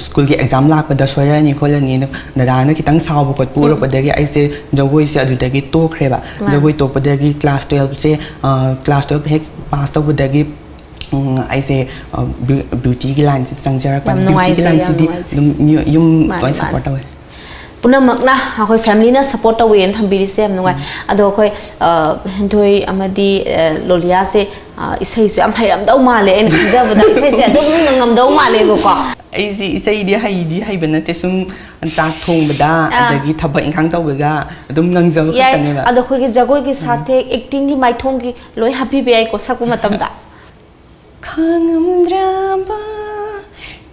ꯁ꯭ꯀꯨꯜꯒꯤ ꯑꯦꯛꯖꯥꯝ ꯂꯥꯛꯄꯗ ꯁꯣꯏꯔꯛꯑꯅꯤ ꯈꯣꯠꯂꯅꯤꯅ ꯗꯗꯥꯅ ꯈꯤꯇꯪ ꯁꯥꯎꯕ ꯈꯣꯠꯄ ꯎꯝ꯫ ꯎꯔꯛꯄꯗꯒꯤ ꯑꯩꯁꯦ ꯖꯒꯣꯏꯁꯦ ꯑꯗꯨꯗꯒꯤ ꯇꯣꯛꯈ꯭ꯔꯦꯕ꯫ ꯃꯥꯅꯦ꯫ ꯖꯒꯣꯏ ꯇꯣꯛꯄꯗꯒꯤ ꯀ꯭ꯂꯥꯁ ꯇꯨꯌꯦꯜꯞꯁꯦ, ꯑ, ꯀ꯭ꯂꯥꯁ ꯇꯨꯌꯦꯜꯞ ꯍꯦꯛ ꯄꯥꯁ ꯇꯧꯕꯗꯒꯤ, ꯎꯝ, ꯑꯩꯁꯦ, ꯑ, ꯕ꯭ꯌꯨ-, ꯕ꯭ꯌꯨꯇꯤꯒꯤ ꯂꯥꯏꯟꯁꯤꯗ ꯆꯪꯖꯔꯛꯄꯅꯤ꯫ ꯌꯥꯝ ꯕ꯭ꯌꯨꯇꯤꯒꯤ ꯅꯨꯡꯉꯥꯏꯖꯩ, ꯌꯥꯝ ꯂꯥꯏꯟꯁꯤꯗꯤ ꯅꯨꯡꯉꯥꯏꯖꯩ꯫ ꯑꯗꯨꯝ ꯌꯨ-, ꯌꯨꯝ ꯃꯥꯅꯦ, ꯂꯣꯏ ꯃꯥꯅꯦ꯫ ꯁꯞꯄꯣꯔꯠ ꯇꯧꯋꯦ꯫ ꯄꯨꯝꯅꯃꯛꯅ ꯑꯩꯈꯣꯏ ꯐꯦꯃꯤꯂꯤꯅ ꯁꯞꯄꯣꯔꯠ ꯇꯧꯋꯦꯅ ꯊꯝꯕꯤꯔꯤꯁꯦ ꯌꯥꯝ ꯅꯨꯡꯉꯥꯏ꯫ ꯎꯝ꯫ ꯑꯗꯣ ꯑꯩꯈꯣꯏ, ꯑ, ꯍꯦꯟꯊꯣꯏ ꯑꯃꯗꯤ, ꯑ, ꯂꯣꯂꯤꯌꯥꯁꯦ, ꯑ, ꯏꯁꯩꯁꯨ ꯌꯥꯝ ꯍꯩꯔꯝꯗꯧ ꯃꯥꯜꯂꯦ꯫ ꯑꯩꯅ ꯈꯟꯖꯕꯗ ꯏꯁꯩꯁꯦ ꯑꯗꯨꯝ ꯉꯪꯉꯝꯗꯧ ꯃꯥꯜꯂꯦꯕꯀꯣ꯫ ꯑꯩꯁꯦ ꯏꯁꯩꯗꯤ ꯍꯩꯗꯤ ꯍꯩꯕ ꯅꯠꯇꯦ, ꯁꯨꯝ ꯆꯥꯛ ꯊꯣꯡꯕꯗ, ꯑꯥ꯫ ꯑꯗꯒꯤ ꯊꯕꯛ ꯏꯪꯈꯥꯡ ꯇꯧꯕꯗ ꯑꯗꯨꯝ ꯉꯪꯖꯕ ꯌꯥꯏ꯫ ꯈꯛꯇꯅꯦꯕ꯫ ꯑꯗꯣ ꯑꯩꯈꯣꯏꯒꯤ ꯖꯒꯣꯏꯒꯤ ꯎꯝ꯫ ꯁꯥꯊꯦꯛ, ꯑꯦꯛꯇꯤꯡꯒꯤ ꯃꯥꯏꯊꯣꯡꯒꯤ ꯂꯣꯏ ꯍꯥꯞꯄꯤꯕ ꯌꯥꯏꯀꯣ ꯁꯛꯄ ꯃꯇꯝꯗ꯫ ꯈꯥꯡꯉꯝꯗ꯭ꯔꯕ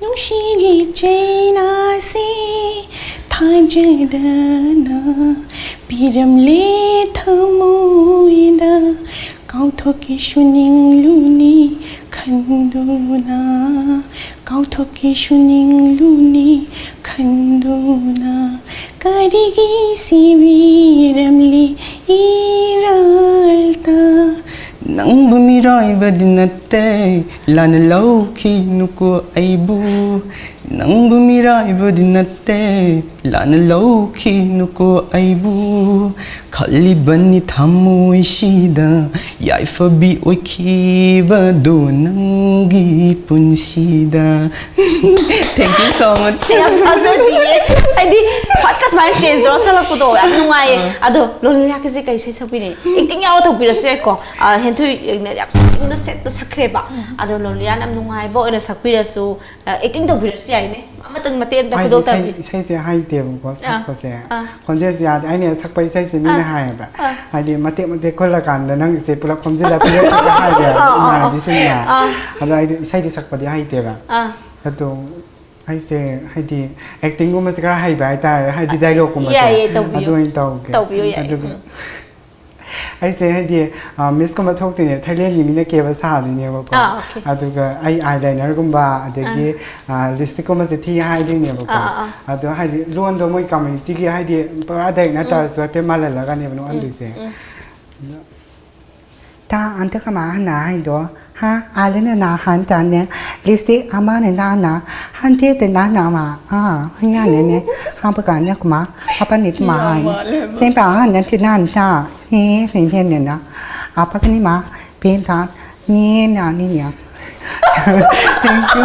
ꯅꯨꯡꯁꯤꯒꯤ ꯆꯩꯅꯥꯁꯦ ꯊꯥꯖꯗꯅ ꯄꯤꯔꯝꯂꯦ ꯊꯃꯣꯏꯗ꯫ ꯀꯥꯎꯊꯣꯛꯀꯦꯁꯨ ꯅꯤꯡꯂꯨꯅꯤ ꯈꯟꯗꯨꯅ, ꯀꯥꯎꯊꯣꯛꯀꯦꯁꯨ ꯅꯤꯡꯂꯨꯅꯤ ꯈꯟꯗꯨꯅ, ꯀꯔꯤꯒꯤ ꯁꯤꯕꯤꯔꯝꯂꯤ ꯏꯔꯥꯜꯇ? ꯅꯪꯕꯨ ꯃꯤꯔꯥꯏꯕꯗꯤ ꯅꯠꯇꯦ, ꯂꯥꯟꯅ ꯂꯧꯈꯤꯅꯨꯀꯣ ꯑꯩꯕꯨ꯫ ꯅꯪꯕꯨ ꯃꯤꯔꯥꯏꯕꯗꯤ ꯅꯠꯇꯦ, ꯂꯥꯟꯅ ꯂꯧꯈꯤꯅꯨꯀꯣ ꯑꯩꯕꯨ꯫ ꯈꯜꯂꯤꯕꯅꯤ ꯊꯃꯣꯏꯁꯤꯗ, ꯌꯥꯏꯐꯕꯤ ꯑꯣꯏꯈꯤꯕꯗꯣ ꯅꯪꯒꯤ ꯄꯨꯟꯁꯤꯗ꯫ Thank you so much. ꯁꯤ ꯌꯥꯝ ꯊꯥꯖꯗꯤꯌꯦ꯫ ꯍꯥꯏꯗꯤ ꯐꯠꯀ ꯁꯨꯃꯥꯏꯅ ꯆꯦꯟꯖ ꯇꯧꯔ ꯁꯛꯂꯛꯄꯗꯣ ꯌꯥꯝ ꯅꯨꯡꯉꯥꯏꯌꯦ꯫ ꯑꯥ꯫ ꯑꯗꯣ ꯂꯣꯂꯤꯌꯥꯒꯤꯁꯦ ꯀꯔꯤ ꯏꯁꯩ ꯁꯛꯄꯤꯅꯤ? ꯑꯦꯛꯇꯤꯡ ꯌꯥꯎꯔ ꯇꯧꯕꯤꯔꯁꯨ ꯌꯥꯏꯀꯣ꯫ ꯑꯥ, ꯍꯦꯟꯊꯣꯏꯅ ꯌꯥꯝ ꯁꯦꯡꯅ ꯁꯦꯠꯇ ꯁꯛꯈ꯭ꯔꯦꯕ꯫ ꯑꯗꯣ ꯂꯣꯂꯤꯌꯥꯅ ꯌꯥꯝ ꯅꯨꯡꯉꯥꯏꯕ ꯑꯣꯏꯅ ꯁꯛꯄꯤꯔꯁꯨ, ꯑ, ꯑꯦꯛꯇꯤꯡ ꯇꯧꯕꯤꯔꯁꯨ ꯌꯥꯏꯅꯦ꯫ ꯑꯃꯇꯪ ꯃꯇꯦꯛ ꯑꯝꯇ ꯍꯥꯏꯗꯤ ꯈꯨꯗꯣꯜ ꯏꯁꯩ, ꯇꯝꯕꯤ-, ꯏꯁꯩꯁꯦ ꯍꯩꯇꯦꯕꯀꯣ, ꯑꯥ, ꯁꯛꯄꯁꯦ꯫ ꯑꯥ꯫ ꯈꯣꯟꯖꯦꯜꯁꯦ ꯌꯥꯗꯦ꯫ ꯑꯩꯅ ꯁꯛꯄ ꯏꯁꯩꯁꯦ ꯃꯤꯅ ꯑꯥ, ꯍꯥꯏꯌꯦꯕ꯫ ꯑꯥ꯫ ꯍꯥꯏꯗꯤ ꯃꯇꯦꯛ ꯃꯇꯦꯛ ꯈꯨꯜꯂꯀꯥꯟꯗ ꯅꯪꯒꯤꯁꯦ ꯄꯨꯂꯞ ꯈꯣꯝꯖꯤꯜꯂ ꯄꯤꯔꯛꯄꯒ ꯍꯥꯏꯕ ꯑꯥ, ꯑꯥ, ꯑꯥ꯫ ꯏꯃꯥꯟꯅꯕꯤꯁꯤꯡꯅ꯫ ꯑꯥ꯫ ꯑꯗꯣ ꯑꯩꯗꯤ ꯏꯁꯩꯗꯤ ꯁꯛꯄꯗꯤ ꯍꯩꯇꯦꯕ꯫ ꯑꯥ꯫ ꯑꯗꯣ ꯑꯩꯁꯦ ꯍꯥꯏꯗꯤ ꯑꯦꯛꯇꯤꯡꯒꯨꯝꯕꯁꯦ ꯈꯔ ꯍꯩꯕ ꯍꯥꯏꯇꯥꯔꯦ, ꯍꯥꯏꯗꯤ ꯗꯥꯏꯂꯣꯛꯀꯨꯝꯕꯁꯦ꯫ ꯌꯥꯏꯌꯦ, ꯇꯧꯕꯤꯌꯨ꯫ ꯑꯗꯨ ꯑꯣꯏꯅ ꯇꯧꯒꯦ꯫ ꯇꯧꯕꯤꯌꯨ, ꯌꯥꯏꯌꯦ꯫ ꯑꯗꯨꯒ ꯎꯝ꯫ ꯑꯩꯁꯦ ꯍꯥꯏꯗꯤ ꯃꯤꯁꯀꯨꯝꯕ ꯊꯣꯛꯇꯣꯏꯅꯦ, ꯊꯥꯏꯂꯦꯟꯒꯤ ꯃꯤꯅ ꯀꯦꯕ ꯁꯥꯗꯣꯏꯅꯦꯕꯀꯣ꯫ ꯑꯥ, okay꯫ ꯑꯗꯨꯒ ꯑꯩ ꯑꯥꯏ ꯂꯥꯏꯅꯔꯒꯨꯝꯕ ꯑꯗꯒꯤ ꯂꯤꯞꯁꯇꯤꯛꯀꯨꯝꯕꯁꯦ ꯊꯤ ꯍꯥꯏꯗꯣꯏꯅꯦꯕꯀꯣ꯫ ꯑꯥ, ꯑꯥ, ꯑꯥ꯫ ꯑꯗꯣ ꯍꯥꯏꯗꯤ ꯂꯣꯟꯗꯣ ꯃꯣꯏ ꯀꯝꯃ꯭ꯌꯨꯅꯤꯇꯤꯒꯤ ꯍꯥꯏꯗꯤ ꯄꯨꯔꯥ ꯗꯥꯏꯔꯦꯛ ꯅꯠꯇ꯭ꯔꯁꯨ ꯍꯥꯏꯐꯦꯠ ꯃꯥꯜꯍꯜꯂꯒꯅꯦꯕ ꯅꯣꯛꯍꯜꯂꯤꯁꯦ꯫ ꯎꯝ꯫ ꯇꯥ ꯑꯟꯇ ꯀꯃꯥ ꯍꯟꯅ ꯍꯥꯏꯗꯣ? ꯍꯥ? ꯑꯥꯂꯦꯅ ꯅꯥ ꯍꯟ ꯇꯥꯅꯦ꯫ ꯂꯤꯁꯇꯤꯛ ꯑꯃꯅ ꯅꯥꯅ ꯍꯟꯇꯦ ꯇꯦ ꯅꯥꯅ ꯃꯥ꯫ ꯑꯥ, ꯍꯤꯡꯅꯅꯦꯅꯦ꯫ ꯍꯥꯄ ꯀꯥꯟꯗ ꯀꯃꯥ ꯍꯥꯄꯅꯤ ꯇꯃꯥ ꯍꯥꯏ꯫ ꯁꯦꯝꯄꯥ ꯍꯟꯅ ꯇꯤ ꯅꯥꯟ ꯇꯥ꯫ ꯍꯦ, ꯍꯦ, ꯍꯦ, ꯅꯦ ꯅꯥ꯫ ꯑꯄꯀꯅꯤ ꯃꯥ꯫ ꯄꯦꯟ ꯇꯥ꯫ ꯅꯦ ꯅꯥ ꯅꯤ ꯅꯥ꯫ Thank you꯫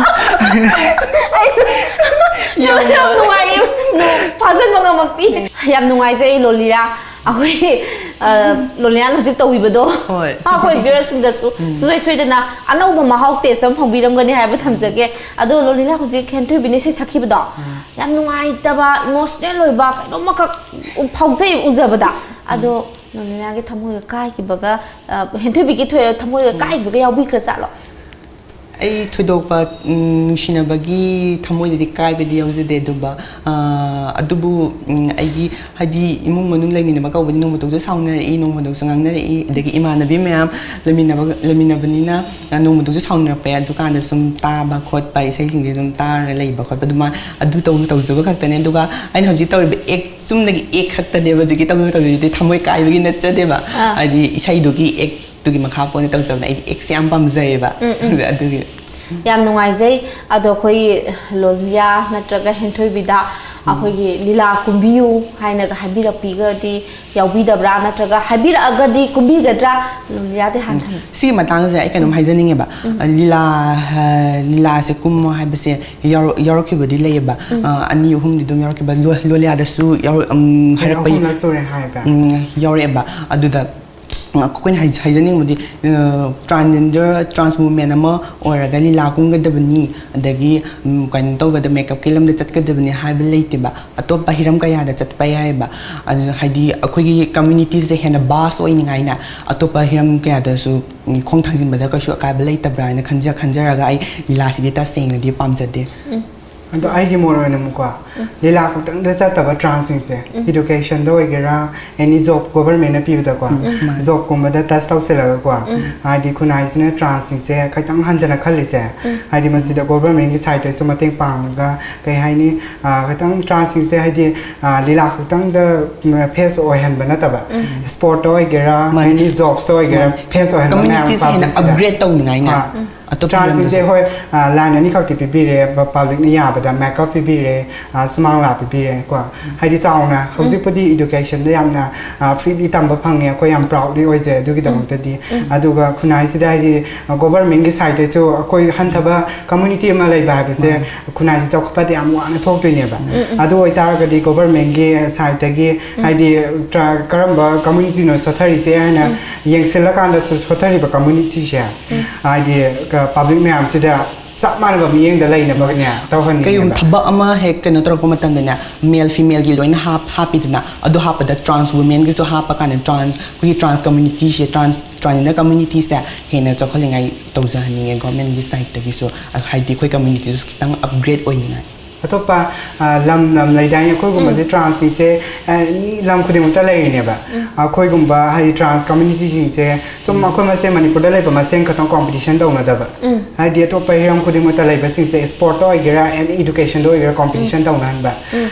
ꯌꯥꯝ ꯌꯥꯝ ꯅꯨꯡꯉꯥꯏꯌꯦ꯫ ꯐꯥꯖꯟꯕ ꯉꯝꯃꯛꯇꯦ꯫ ꯌꯥꯝ ꯅꯨꯡꯉꯥꯏꯖꯩ ꯂꯣꯂꯤꯔꯥ꯫ ꯑꯩꯈꯣꯏ, ꯑ, ꯂꯣꯂꯤꯔꯥꯅ ꯍꯧꯖꯤꯛ ꯇꯧꯕꯤꯕꯗꯣ꯫ ꯍꯣꯏ꯫ ꯑꯩꯈꯣꯏ viewersꯁꯤꯡꯗꯁꯨ ꯁꯨꯡꯁꯣꯏ ꯁꯣꯏꯗꯅ ꯑꯅꯧꯕ ꯃꯍꯥꯎ taste ꯑꯃ ꯐꯪꯕꯤꯔꯝꯒꯅꯤ ꯍꯥꯏꯕ ꯊꯝꯖꯒꯦ꯫ ꯑꯗꯣ ꯂꯣꯂꯤꯔꯥ, ꯍꯧꯖꯤꯛ ꯍꯦꯟꯊꯣꯏꯕꯤꯅ ꯏꯁꯩ ꯁꯛꯈꯤꯕꯗꯣ, ꯌꯥꯝ ꯅꯨꯡꯉꯥꯏꯇꯕ, emotional ꯑꯣꯏꯕ ꯀꯩꯅꯣꯝꯃꯈꯛ ꯐꯥꯎꯖꯩ ꯎꯖꯕꯗ꯫ ꯑꯗꯣ ꯂꯣꯂꯤꯔꯥꯒꯤ ꯊꯃꯣꯏꯒ ꯀꯥꯏꯈꯤꯕꯒ, ꯑ, ꯍꯦꯟꯊꯣꯏꯕꯤꯒꯤ ꯊꯣꯏ-, ꯊꯃꯣꯏꯒ ꯀꯥꯏꯈꯤꯕꯒ ꯌꯥꯎꯕꯤꯈ꯭ꯔ ꯖꯥꯠꯂꯣ? ꯑꯩ ꯊꯣꯏꯗꯣꯛꯄ, ꯎꯝ, ꯅꯨꯡꯁꯤꯅꯕꯒꯤ ꯊꯃꯣꯏꯗꯗꯤ ꯀꯥꯏꯕꯗꯤ ꯌꯥꯎꯖꯗꯦ, ꯑꯗꯨꯒ, ꯑ, ꯑꯗꯨꯕꯨ, ꯎꯝ, ꯑꯩꯒꯤ ꯍꯥꯏꯗꯤ ꯏꯃꯨꯡ ꯃꯅꯨꯡ ꯂꯩꯃꯤꯟꯅꯕ ꯀꯧꯕꯅꯤ, ꯅꯣꯡꯃꯇꯣꯛꯁꯨ ꯁꯥꯎꯅꯔꯛꯏ, ꯅꯣꯡꯃꯇꯣꯛꯁꯨ ꯉꯥꯡꯅꯔꯛꯏ, ꯑꯗꯒꯤ ꯏꯃꯥꯟꯅꯕꯤ ꯃꯌꯥꯝ ꯂꯩꯃꯤꯟꯅꯕ, ꯂꯩꯃꯤꯟꯅꯕꯅꯤꯅ, ꯑ, ꯅꯣꯡꯃꯇꯣꯛꯁꯨ ꯁꯥꯎꯅꯔꯛꯄ ꯌꯥꯏ꯫ ꯑꯗꯨꯀꯥꯟꯗ ꯁꯨꯝ ꯇꯥꯕ ꯈꯣꯠꯄ, ꯏꯁꯩꯁꯤꯡꯁꯦ ꯑꯗꯨꯝ ꯇꯥꯔꯒ ꯂꯩꯕ ꯈꯣꯠꯄ ꯑꯗꯨꯃꯥꯏ, ꯑꯗꯨ ꯇꯧ-, ꯇꯧꯖꯕ ꯈꯛꯇꯅꯦ꯫ ꯑꯗꯨꯒ ꯑꯩꯅ ꯍꯧꯖꯤꯛ ꯇꯧꯔꯤꯕ act, ꯆꯨꯝꯅꯒꯤ act ꯈꯛꯇꯅꯦꯕ ꯍꯧꯖꯤꯛꯀꯤ ꯇꯧꯖ-, ꯇꯧꯖꯔꯤꯗꯤ ꯊꯃꯣꯏ ꯀꯥꯏꯕꯒꯤ ꯅꯠꯆꯗꯦꯕ꯫ ꯑꯥ꯫ ꯍꯥꯏꯗꯤ ꯏꯁꯩꯗꯨꯒꯤ act ꯇꯨꯒꯤ ꯃꯈꯥ ꯄꯣꯟꯅ ꯇꯧꯖꯕꯅꯦ꯫ ꯑꯩꯗꯤ act ꯁꯦ ꯌꯥꯝ ꯄꯥꯝꯖꯩꯌꯦꯕ꯫ ꯑꯗꯨꯒꯤ ꯌꯥꯝ ꯅꯨꯡꯉꯥꯏꯖꯩ꯫ ꯑꯗꯣ ꯑꯩꯈꯣꯏ ꯂꯣꯂꯤꯌꯥ ꯅꯠꯇ꯭ꯔꯒ ꯍꯦꯟꯊꯣꯏꯕꯤꯗ ꯑꯩꯈꯣꯏꯒꯤ ꯂꯤꯂꯥ ꯀꯨꯝꯕꯤꯌꯨ ꯍꯥꯏꯅꯒ ꯍꯥꯏꯕꯤꯔꯛꯄꯤꯒꯗꯤ ꯌꯥꯎꯕꯤꯗꯕ꯭ꯔꯥ? ꯅꯠꯇ꯭ꯔꯒ ꯍꯥꯏꯕꯤꯔꯛꯑꯒꯗꯤ ꯀꯨꯝꯕꯤꯒꯗ꯭ꯔꯥ? ꯂꯣꯂꯤꯌꯥꯗꯤ ꯍꯥꯟꯅ ꯍꯪꯒꯦ꯫ ꯁꯤꯒꯤ ꯃꯇꯥꯡꯁꯦ ꯑꯩ ꯀꯩꯅꯣꯝ ꯍꯥꯏꯖꯅꯤꯡꯉꯦꯕ꯫ ꯂꯤꯂꯥ, ꯑ, ꯂꯤꯂꯥꯁꯦ ꯀꯨꯝꯃꯣ ꯍꯥꯏꯕꯁꯦ ꯌꯥꯎꯔ-, ꯌꯥꯎꯔꯛꯈꯤꯕꯗꯤ ꯂꯩꯌꯦꯕ꯫ ꯑ, ꯑꯅꯤ ꯑꯍꯨꯝꯗꯤ ꯑꯗꯨꯝ ꯌꯥꯎꯔꯛꯈꯤꯕ꯫ ꯂꯣ-, ꯂꯣꯂꯤꯌꯥꯗꯁꯨ ꯌꯥꯎꯔ-, ꯎꯝ, ꯍꯥꯏꯔꯛꯄ ꯑꯍꯨꯝꯂꯛ ꯁꯨꯔꯦ ꯍꯥꯏꯕ꯫ ꯎꯝ, ꯌꯥꯎꯔꯛꯑꯦꯕ꯫ ꯑꯗꯨꯗ ꯑꯩꯈꯣꯏꯅ ꯍꯥꯏ-, ꯍꯥꯏꯖꯅꯤꯡꯕꯗꯤ, ꯑ, transgender, trans women ꯑꯃ ꯑꯣꯏꯔꯒ ꯂꯤꯂꯥ ꯀꯨꯝꯒꯗꯕꯅꯤ, ꯑꯗꯒꯤ, ꯎꯝ, ꯀꯩꯅꯣ ꯇꯧꯒꯗꯕ, makeup ꯀꯤ ꯂꯝꯗ ꯆꯠꯀꯗꯕꯅꯤ ꯍꯥꯏꯕ ꯂꯩꯇꯦꯕ꯫ ꯑꯇꯣꯞꯄ ꯍꯤꯔꯝ ꯀꯌꯥꯗ ꯆꯠꯄ ꯌꯥꯏꯑꯕ꯫ ꯑꯗꯨ ꯍꯥꯏꯗꯤ ꯑꯩꯈꯣꯏꯒꯤ community ꯁꯦ ꯍꯦꯟꯅ vast ꯑꯣꯏꯅꯤꯡꯉꯥꯏꯅ ꯑꯇꯣꯞꯄ ꯍꯤꯔꯝ ꯀꯌꯥꯗꯁꯨ, ꯎꯝ, ꯈꯣꯡ ꯊꯥꯡꯖꯤꯟꯕꯗ ꯀꯩꯁꯨ ꯑꯀꯥꯏꯕ ꯂꯩꯇꯕ꯭ꯔꯥ ꯍꯥꯏꯅ ꯈꯟꯖ-, ꯈꯟꯖꯔꯒ ꯑꯩ ꯂꯤꯂꯥꯁꯤꯗꯤ ꯇꯁꯦꯡꯅꯗꯤ ꯄꯥꯝꯖꯗꯦ꯫ ꯑꯗꯣ ꯑꯩꯒꯤ ꯃꯣꯠ ꯑꯣꯏꯅ ꯑꯃꯨꯛꯀꯣ, ꯂꯤꯂꯥ ꯈꯛꯇꯪꯗ ꯆꯠꯇꯕ ꯇ꯭ꯔꯥꯟꯁꯁꯤꯡꯁꯦ, educationꯗ ꯑꯣꯏꯒꯦꯔꯥ, any job governmentꯅ ꯄꯤꯕꯗꯀꯣ, jobꯀꯨꯝꯕꯗ touch ꯇꯧꯁꯤꯜꯂꯒꯀꯣ, ꯍꯥꯏꯗꯤ ꯈꯨꯟꯅꯥꯏꯁꯤꯅ ꯇ꯭ꯔꯥꯟꯁꯁꯤꯡꯁꯦ ꯈꯤꯇꯪ ꯍꯟꯊꯅ ꯈꯜꯂꯤꯁꯦ, ꯍꯥꯏꯗꯤ ꯃꯁꯤꯗ governmentꯀꯤ sideꯇꯩꯁꯨ ꯃꯇꯦꯡ ꯄꯥꯡꯉꯒ, ꯀꯩ ꯍꯥꯏꯅꯤ, ꯑ, ꯈꯤꯇꯪ ꯇ꯭ꯔꯥꯟꯁꯁꯤꯡꯁꯦ ꯍꯥꯏꯗꯤ, ꯑ, ꯂꯤꯂꯥ ꯈꯛꯇꯪꯗ face ꯑꯣꯏꯍꯟꯕ ꯅꯠꯇꯕ, sportꯇ ꯑꯣꯏꯒꯦꯔꯥ, ꯃꯥꯅꯤ꯫ Any jobsꯇ ꯑꯣꯏꯒꯦꯔꯥ, face ꯑꯣꯏꯍꯟꯕ ꯃꯌꯥꯝ communityꯁꯦ ꯍꯦꯟꯅ publicꯁꯤꯗ꯫ Upgrade ꯇꯧꯅꯤꯡꯉꯥꯏꯅ꯫ ꯑ, ꯑꯇꯣꯞꯄ ꯇ꯭ꯔꯥꯟꯁꯁꯤꯡꯁꯦ ꯂꯝꯗꯁꯨ꯫ ꯍꯣꯏ, ꯑ, line ꯑꯅꯤꯈꯛꯇꯤ ꯄꯤꯕꯤꯔꯦ, ꯄ-, publicꯅ ꯌꯥꯕꯗ makeup ꯄꯤꯕꯤꯔꯦ, ꯑ, ꯁꯨꯃꯥꯡ ꯂꯥ ꯄꯤꯕꯤꯔꯦ ꯀꯣ꯫ ꯍꯥꯏꯗꯤ ꯆꯥꯎꯅ ꯍꯧꯖꯤꯛꯄꯨꯗꯤ educationꯗ ꯌꯥꯝꯅ, ꯑ, freely ꯇꯝꯕ ꯐꯪꯉꯦ, ꯑꯩꯈꯣꯏ ꯌꯥꯝ proudly ꯑꯣꯏꯖꯩ ꯑꯗꯨꯒꯤꯗꯃꯛꯇꯗꯤ꯫ ꯑꯗꯨꯒ ꯈꯨꯟꯅꯥꯏꯁꯤꯗ ꯍꯥꯏꯗꯤ, ꯑ, governmentꯀꯤ sideꯇꯩꯁꯨ ꯑꯩꯈꯣꯏ ꯍꯟꯊꯕ community ꯑꯃ ꯂꯩꯕ ꯍꯥꯏꯕꯁꯦ ꯈꯨꯟꯅꯥꯏꯁꯤ ꯆꯥꯎꯈꯠꯄꯗꯤ ꯌꯥꯝ ꯋꯥꯅ ꯊꯣꯛꯇꯣꯏꯅꯦꯕ꯫ ꯑꯗꯨ ꯑꯣꯏꯇꯥꯔꯒꯗꯤ governmentꯀꯤ sideꯇꯒꯤ ꯍꯥꯏꯗꯤ ꯇ꯭ꯔꯥ-, ꯀꯔꯝꯕ communityꯅꯣ ꯁꯣꯠꯊꯔꯤꯁꯦ ꯍꯥꯏꯅ ꯌꯦꯡꯁꯤꯜꯂꯀꯥꯟꯗ ꯁꯣ-, ꯁꯣꯠꯊꯔꯤꯕ communityꯁꯦ ꯍꯥꯏꯗꯤ ꯀ-, public ꯃꯌꯥꯝꯁꯤꯗ ꯆꯞ ꯃꯥꯟꯅꯕ ꯃꯤꯠꯌꯦꯡꯗ ꯂꯩꯅꯕꯅꯦ ꯇꯧꯍꯟꯅꯤꯡꯉꯦꯕ꯫ ꯀꯩꯒꯨꯝꯕ ꯊꯕꯛ ꯑꯃ ꯍꯦꯛ ꯀꯩꯅꯣ ꯇꯧꯔꯛꯄ ꯃꯇꯝꯗꯅꯦ, male femailꯒꯤ ꯂꯣꯏꯅ ꯍꯥꯞ-, ꯍꯥꯞꯄꯤꯗꯅ, ꯑꯗꯨ ꯍꯥꯞꯄꯗ trans womenꯒꯤꯁꯨ ꯍꯥꯞꯄ ꯀꯥꯟꯗ trans, ꯑꯩꯈꯣꯏꯒꯤ trans communityꯁꯦ, trans, transgender communityꯁꯦ ꯍꯦꯟꯅ ꯆꯥꯎꯈꯠꯂꯤꯉꯥꯏ ꯇꯧꯖꯍꯟꯅꯤꯡꯉꯦ governmentꯀꯤ sideꯇꯒꯤꯁꯨ, ꯍꯥꯏꯗꯤ ꯑꯩꯈꯣꯏ communityꯁꯨ ꯈꯤꯇꯪ upgrade ꯑꯣꯏꯅꯤꯡꯉꯥꯏ꯫ ꯑꯇꯣꯞꯄ, ꯑ, ꯂꯝ ꯂꯝ ꯂꯩꯗꯥꯏꯅꯦ, ꯑꯩꯈꯣꯏꯒꯨꯝꯕꯁꯦ ꯇ꯭ꯔꯥꯟꯁꯁꯤꯡꯁꯦ, ꯑ, ꯃꯤ ꯂꯝ ꯈꯨꯗꯤꯡꯃꯛꯇ ꯂꯩꯔꯤꯅꯦꯕ꯫ ꯑꯩꯈꯣꯏꯒꯨꯝꯕ ꯍꯥꯏꯗꯤ trans communityꯁꯤꯡꯁꯦ ꯁꯨꯝ ꯑꯩꯈꯣꯏ ꯃꯁꯦꯟ, ꯃꯅꯤꯄꯨꯔꯗ ꯂꯩꯕ ꯃꯁꯦꯟ ꯈꯛꯇꯪ competition ꯇꯧꯅꯗꯕ, ꯍꯥꯏꯗꯤ ꯑꯇꯣꯞꯄ ꯍꯤꯔꯝ ꯈꯨꯗꯤꯡꯃꯛꯇ ꯂꯩꯕꯁꯤꯡꯁꯦ, sportꯇ ꯑꯣꯏꯒꯦꯔꯥ, any educationꯗ ꯑꯣꯏꯒꯦꯔꯥ, competition ꯇꯧꯅꯍꯟꯕ,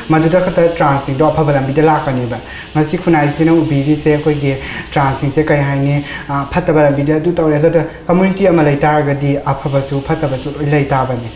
ꯃꯗꯨꯗ ꯈꯛꯇ ꯇ꯭ꯔꯥꯟꯁꯁꯤꯡꯗꯣ ꯑꯐꯕ ꯂꯝꯕꯤꯗ ꯂꯥꯛꯀꯅꯦꯕ꯫ ꯉꯁꯤ ꯈꯨꯟꯅꯥꯏꯁꯤꯅ ꯎꯕꯤꯔꯤꯁꯦ ꯑꯩꯈꯣꯏꯒꯤ ꯇ꯭ꯔꯥꯟꯁꯁꯤꯡꯁꯦ ꯀꯩ ꯍꯥꯏꯅꯤ, ꯑ, ꯐꯠꯇꯕ ꯂꯝꯕꯤꯗ ꯑꯗꯨ ꯇꯧꯔꯦ, ꯑꯗꯨ ꯇꯧꯔꯦ꯫ Community ꯑꯃ ꯂꯩ ꯇꯥꯔꯒꯗꯤ ꯑꯐꯕꯁꯨ ꯐꯠꯇꯕꯁꯨ ꯂꯣꯏ ꯂꯩ ꯇꯥꯕꯅꯤ꯫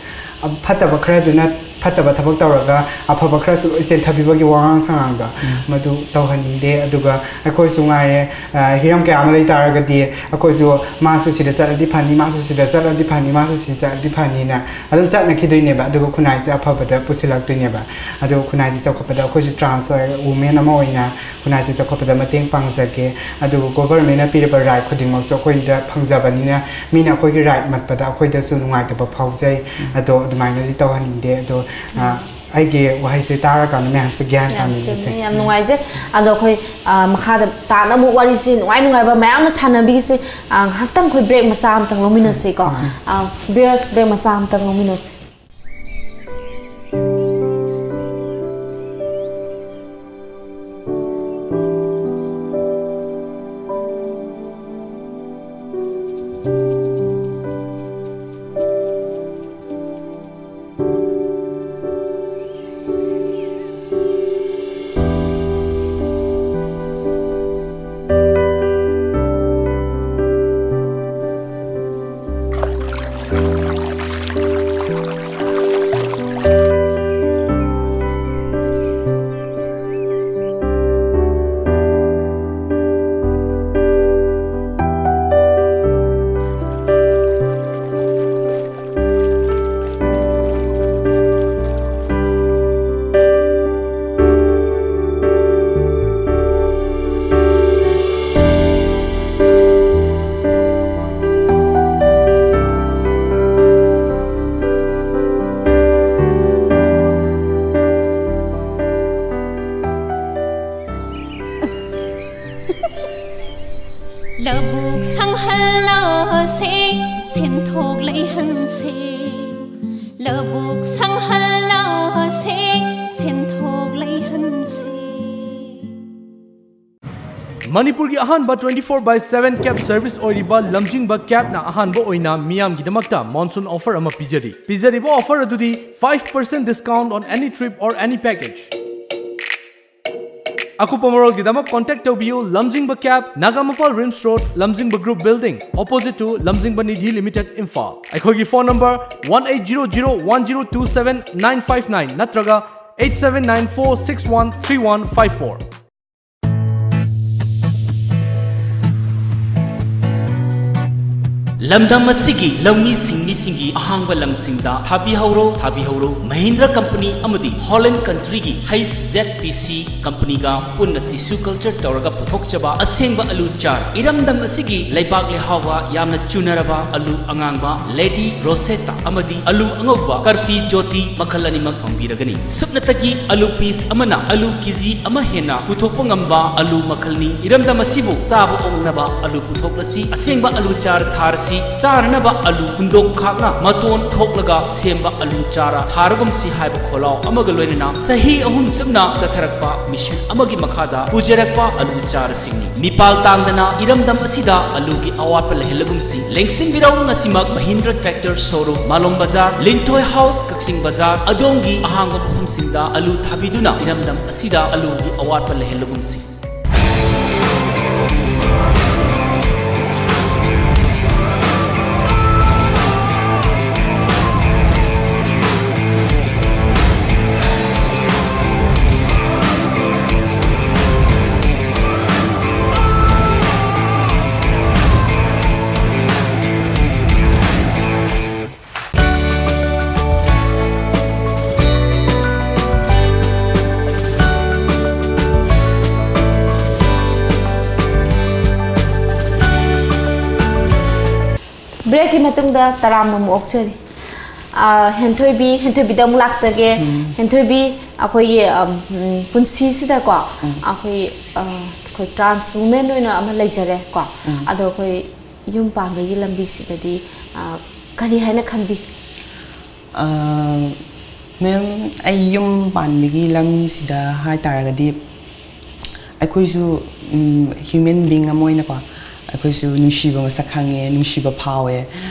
ꯑ, ꯐꯠꯇꯕ ꯈꯔꯗꯨꯅ ꯐꯠꯇꯕ ꯊꯕꯛ ꯇꯧꯔꯒ ꯑꯐꯕ ꯈꯔꯁꯨ ꯂꯣꯏ ꯆꯦꯟꯊꯕꯤꯕꯒꯤ ꯋꯥꯉꯥꯡ ꯁꯉꯥꯡꯗꯣ, ꯃꯗꯨ ꯇꯧꯍꯟꯅꯤꯡꯗꯦ꯫ ꯑꯗꯨꯒ ꯑꯩꯈꯣꯏꯁꯨ ꯉꯥꯏꯔꯦ, ꯑ, ꯍꯤꯔꯝ ꯀꯌꯥ ꯑꯃ ꯂꯩ ꯇꯥꯔꯒꯗꯤ ꯑꯩꯈꯣꯏꯁꯨ ꯃꯥꯁꯨ ꯁꯤꯗ ꯆꯠꯂꯗꯤ ꯐꯅꯤ, ꯃꯥꯁꯨ ꯁꯤꯗ ꯆꯠꯂꯗꯤ ꯐꯅꯤ, ꯃꯥꯁꯨ ꯁꯤꯗ ꯆꯠꯂꯗꯤ ꯐꯅꯤꯅ ꯑꯗꯨꯝ ꯆꯠꯅꯈꯤꯗꯣꯏꯅꯦꯕ꯫ ꯑꯗꯨꯒ ꯈꯨꯟꯅꯥꯏꯁꯦ ꯑꯐꯕꯗ ꯄꯨꯁꯤꯜꯂꯛꯇꯣꯏꯅꯦꯕ꯫ ꯑꯗꯨꯒ ꯈꯨꯟꯅꯥꯏꯁꯦ ꯆꯥꯎꯈꯠꯄꯗ ꯑꯩꯈꯣꯏꯁꯨ trans women ꯑꯃ ꯑꯣꯏꯅ ꯈꯨꯟꯅꯥꯏꯁꯦ ꯆꯥꯎꯈꯠꯄꯗ ꯃꯇꯦꯡ ꯄꯥꯡꯖꯒꯦ꯫ ꯑꯗꯨꯒ governmentꯅ ꯄꯤꯔꯤꯕ right ꯈꯨꯗꯤꯡꯃꯛꯁꯨ ꯑꯩꯈꯣꯏꯗ ꯐꯪꯖꯕꯅꯤꯅ ꯃꯤꯅ ꯑꯩꯈꯣꯏꯒꯤ right ꯃꯠꯄꯗ ꯑꯩꯈꯣꯏꯗꯁꯨ ꯅꯨꯡꯉꯥꯏꯇꯕ ꯐꯥꯎꯖꯩ꯫ ꯑꯗꯣ ꯑꯗꯨꯃꯥꯏꯅꯗꯤ ꯇꯧꯍꯟꯅꯤꯡꯗꯦ꯫ ꯑꯗꯣ, ꯑ, ꯑꯩꯒꯤ ꯋꯥꯍꯩꯁꯦ ꯇꯥꯔꯀꯥꯟꯗ ꯃꯌꯥꯝꯁꯨ ꯒ꯭ꯌꯥꯟ ꯌꯥꯝ ꯇꯥꯃꯤꯟꯅꯁꯦ꯫ ꯆꯨꯝꯃꯦ, ꯌꯥꯝ ꯅꯨꯡꯉꯥꯏꯖꯩ꯫ ꯑꯗꯣ ꯑꯩꯈꯣꯏ, ꯑ, ꯃꯈꯥꯗ ꯇꯥꯅ ꯑꯃꯨꯛ ꯋꯥꯔꯤꯁꯤ ꯅꯨꯡꯉꯥꯏ ꯅꯨꯡꯉꯥꯏꯕ ꯃꯌꯥꯝ ꯑꯃ ꯁꯥꯟꯅꯕꯤꯒꯦꯁꯦ꯫ ꯑ, ꯉꯥꯏꯍꯥꯛꯇꯪ ꯑꯩꯈꯣꯏ break ꯃꯆꯥ ꯑꯃꯇꯪ ꯂꯧꯃꯤꯟꯅꯁꯤꯀꯣ꯫ ꯑ, viewers, break ꯃꯆꯥ ꯑꯃꯇꯪ ꯂꯧꯃꯤꯟꯅꯁꯤ꯫ ꯂꯧꯕꯨꯛ ꯁꯪꯍꯜꯂꯁꯦ, ꯁꯦꯟꯊꯣꯛ ꯂꯩꯍꯟꯁꯦ꯫ ꯂꯧꯕꯨꯛ ꯁꯪꯍꯜꯂꯁꯦ, ꯁꯦꯟꯊꯣꯛ ꯂꯩꯍꯟꯁꯦ꯫ ꯃꯅꯤꯄꯨꯔꯒꯤ ꯑꯍꯥꯟꯕ twenty four by seven cab service ꯑꯣꯏꯔꯤꯕ ꯂꯝꯖꯤꯡꯕ cabꯅ ꯑꯍꯥꯟꯕ ꯑꯣꯏꯅ ꯃꯤꯌꯥꯝꯒꯤꯗꯃꯛꯇ monsoon offer ꯑꯃ ꯄꯤꯖꯔꯤ꯫ ꯄꯤꯖꯔꯤꯕ offer ꯑꯗꯨꯗꯤ five percent discount on any trip or any package꯫ ꯑꯀꯨꯞꯄ ꯃꯔꯣꯜꯒꯤꯗꯃꯛ contact ꯇꯧꯕꯤꯌꯨ ꯂꯝꯖꯤꯡꯕ cab, ꯅꯥꯒꯥꯃꯄꯥꯜ RIMS road, ꯂꯝꯖꯤꯡꯕ group building, opposite to ꯂꯝꯖꯤꯡꯕ ꯅꯤꯙꯤ limited, ꯏꯝꯐꯥꯜ꯫ ꯑꯩꯈꯣꯏꯒꯤ phone number one eight zero zero one zero two seven nine five nine ꯅꯠꯇ꯭ꯔꯒ eight seven nine four six one three one five four꯫ ꯂꯝꯗꯝ ꯑꯁꯤꯒꯤ ꯂꯧꯃꯤ ꯁꯤꯡꯃꯤꯁꯤꯡꯒꯤ ꯑꯍꯥꯡꯕ ꯂꯝꯁꯤꯡꯗ ꯊꯥꯕꯤꯍꯧꯔꯣ, ꯊꯥꯕꯤꯍꯧꯔꯣ꯫ Mahindra company ꯑꯃꯗꯤ ꯍꯣꯂꯦꯟ ꯀꯟꯇ꯭ꯔꯤꯒꯤ ꯍꯩꯆ ꯖꯦꯠ ꯄꯤ ꯁꯤ ꯀꯝꯄꯅꯤꯒ ꯄꯨꯟꯅ tissue culture ꯇꯧꯔꯒ ꯄꯨꯊꯣꯛꯆꯕ ꯑꯁꯦꯡꯕ ꯑꯂꯨ ꯆꯥꯔ꯫ ꯏꯔꯝꯗꯝ ꯑꯁꯤꯒꯤ ꯂꯩꯕꯥꯛ ꯂꯩꯍꯥꯎꯒ ꯌꯥꯝꯅ ꯆꯨꯅꯔꯕ ꯑꯂꯨ ꯑꯉꯥꯡꯕ ꯂꯦꯗꯤ ꯔꯣꯁꯦꯇꯥ ꯑꯃꯗꯤ ꯑꯂꯨ ꯑꯉꯧꯕ ꯀꯔꯐꯤ ꯖꯣꯇꯤ ꯃꯈꯜ ꯑꯅꯤꯃꯛ ꯐꯪꯕꯤꯔꯒꯅꯤ꯫ ꯁꯨꯞꯅꯇꯒꯤ ꯑꯂꯨ ꯄꯤꯁ ꯑꯃꯅ ꯑꯂꯨ ꯀꯦꯖꯤ ꯑꯃ ꯍꯦꯟꯅ ꯄꯨꯊꯣꯛꯄ ꯉꯝꯕ ꯑꯂꯨ ꯃꯈꯜꯅꯤ꯫ ꯏꯔꯝꯗꯝ ꯑꯁꯤꯕꯨ ꯆꯥꯕ ꯑꯣꯛꯅꯕ ꯑꯂꯨ ꯄꯨꯊꯣꯛꯂꯁꯤ꯫ ꯑꯁꯦꯡꯕ ꯑꯂꯨ ꯆꯥꯔ ꯊꯥꯔꯁꯤ꯫ ꯆꯥꯅꯅꯕ ꯑꯂꯨ ꯍꯨꯟꯗꯣꯛ ꯈꯥꯛꯅ ꯃꯇꯣꯟ ꯊꯣꯛꯂꯒ ꯁꯦꯝꯕ ꯑꯂꯨ ꯆꯥꯔ ꯊꯥꯔꯒꯨꯝꯁꯤ ꯍꯥꯏꯕ ꯈꯣꯜꯂꯥꯎ ꯑꯃꯒ ꯂꯣꯏꯅꯅ ꯆꯍꯤ ꯑꯍꯨꯝ ꯆꯨꯞꯅ ꯆꯠꯊꯔꯛꯄ ꯃꯤꯁꯟ ꯑꯃꯒꯤ ꯃꯈꯥꯗ ꯄꯨꯖꯔꯛꯄ ꯑꯂꯨ ꯆꯥꯔꯁꯤꯡꯅꯤ꯫ ꯃꯤꯄꯥꯜ ꯇꯥꯡꯗꯅ ꯏꯔꯝꯗꯝ ꯑꯁꯤꯗ ꯑꯂꯨꯒꯤ ꯑꯋꯥꯠꯄ ꯂꯩꯍꯜꯂꯒꯨꯝꯁꯤ꯫ ꯂꯦꯡꯁꯤꯟꯕꯤꯔꯧ ꯉꯁꯤꯃꯛ ꯃꯍꯤꯟꯗ꯭ꯔ ꯇ꯭ꯔꯦꯛꯇꯔ ꯁꯣꯔꯨꯝ, ꯃꯥꯂꯣꯝ ꯕꯖꯥꯔ, ꯂꯤꯟꯊꯣꯏ ꯍꯥꯎꯁ, ꯀꯛꯆꯤꯡ ꯕꯖꯥꯔ꯫ ꯑꯗꯣꯝꯒꯤ ꯑꯍꯥꯡꯕ ꯃꯐꯝꯁꯤꯡꯗ ꯑꯂꯨ ꯊꯥꯕꯤꯗꯨꯅ ꯏꯔꯝꯗꯝ ꯑꯁꯤꯗ ꯑꯂꯨꯒꯤ ꯑꯋꯥꯠꯄ ꯂꯩꯍꯜꯂꯒꯨꯝꯁꯤ꯫ Breakꯀꯤ ꯃꯇꯨꯡꯗ ꯇꯔꯥꯝꯅ ꯑꯃꯨꯛ ꯑꯣꯛꯆꯔꯤ꯫ ꯑ, ꯍꯦꯟꯊꯣꯏꯕꯤ, ꯍꯦꯟꯊꯣꯏꯕꯤꯗ ꯑꯃꯨꯛ ꯂꯥꯛꯆꯒꯦ꯫ ꯎꯝ꯫ ꯍꯦꯟꯊꯣꯏꯕꯤ, ꯑꯩꯈꯣꯏꯒꯤ, ꯑꯝ, ꯎꯝ, ꯄꯨꯟꯁꯤꯁꯤꯗꯀꯣ, ꯎꯝ꯫ ꯑꯩꯈꯣꯏ, ꯑ, ꯑꯩꯈꯣꯏ ꯇ꯭ꯔꯥꯟꯁ ꯋꯨꯃꯦꯟ ꯑꯣꯏꯅ ꯑꯃ ꯂꯩꯖꯔꯦ ꯀꯣ꯫ ꯑꯗꯣ ꯑꯩꯈꯣꯏ ꯌꯨꯝ ꯄꯥꯟꯕꯒꯤ ꯂꯝꯕꯤꯁꯤꯗꯗꯤ, ꯑ, ꯀꯔꯤ ꯍꯥꯏꯅ ꯈꯟꯕꯤ? ꯃꯦꯝ, ꯑꯩ ꯌꯨꯝ ꯄꯥꯟꯕꯒꯤ ꯂꯝꯁꯤꯗ ꯍꯥꯏ ꯇꯥꯔꯒꯗꯤ, ꯑꯩꯈꯣꯏꯁꯨ ꯍ꯭ꯌꯨꯃꯦꯟ ꯕꯤꯡ ꯑꯃ ꯑꯣꯏꯅꯀꯣ, ꯑꯩꯈꯣꯏꯁꯨ ꯅꯨꯡꯁꯤꯕ ꯃꯁꯛ ꯈꯪꯉꯦ, ꯅꯨꯡꯁꯤꯕ ꯐꯥꯎꯋꯦ꯫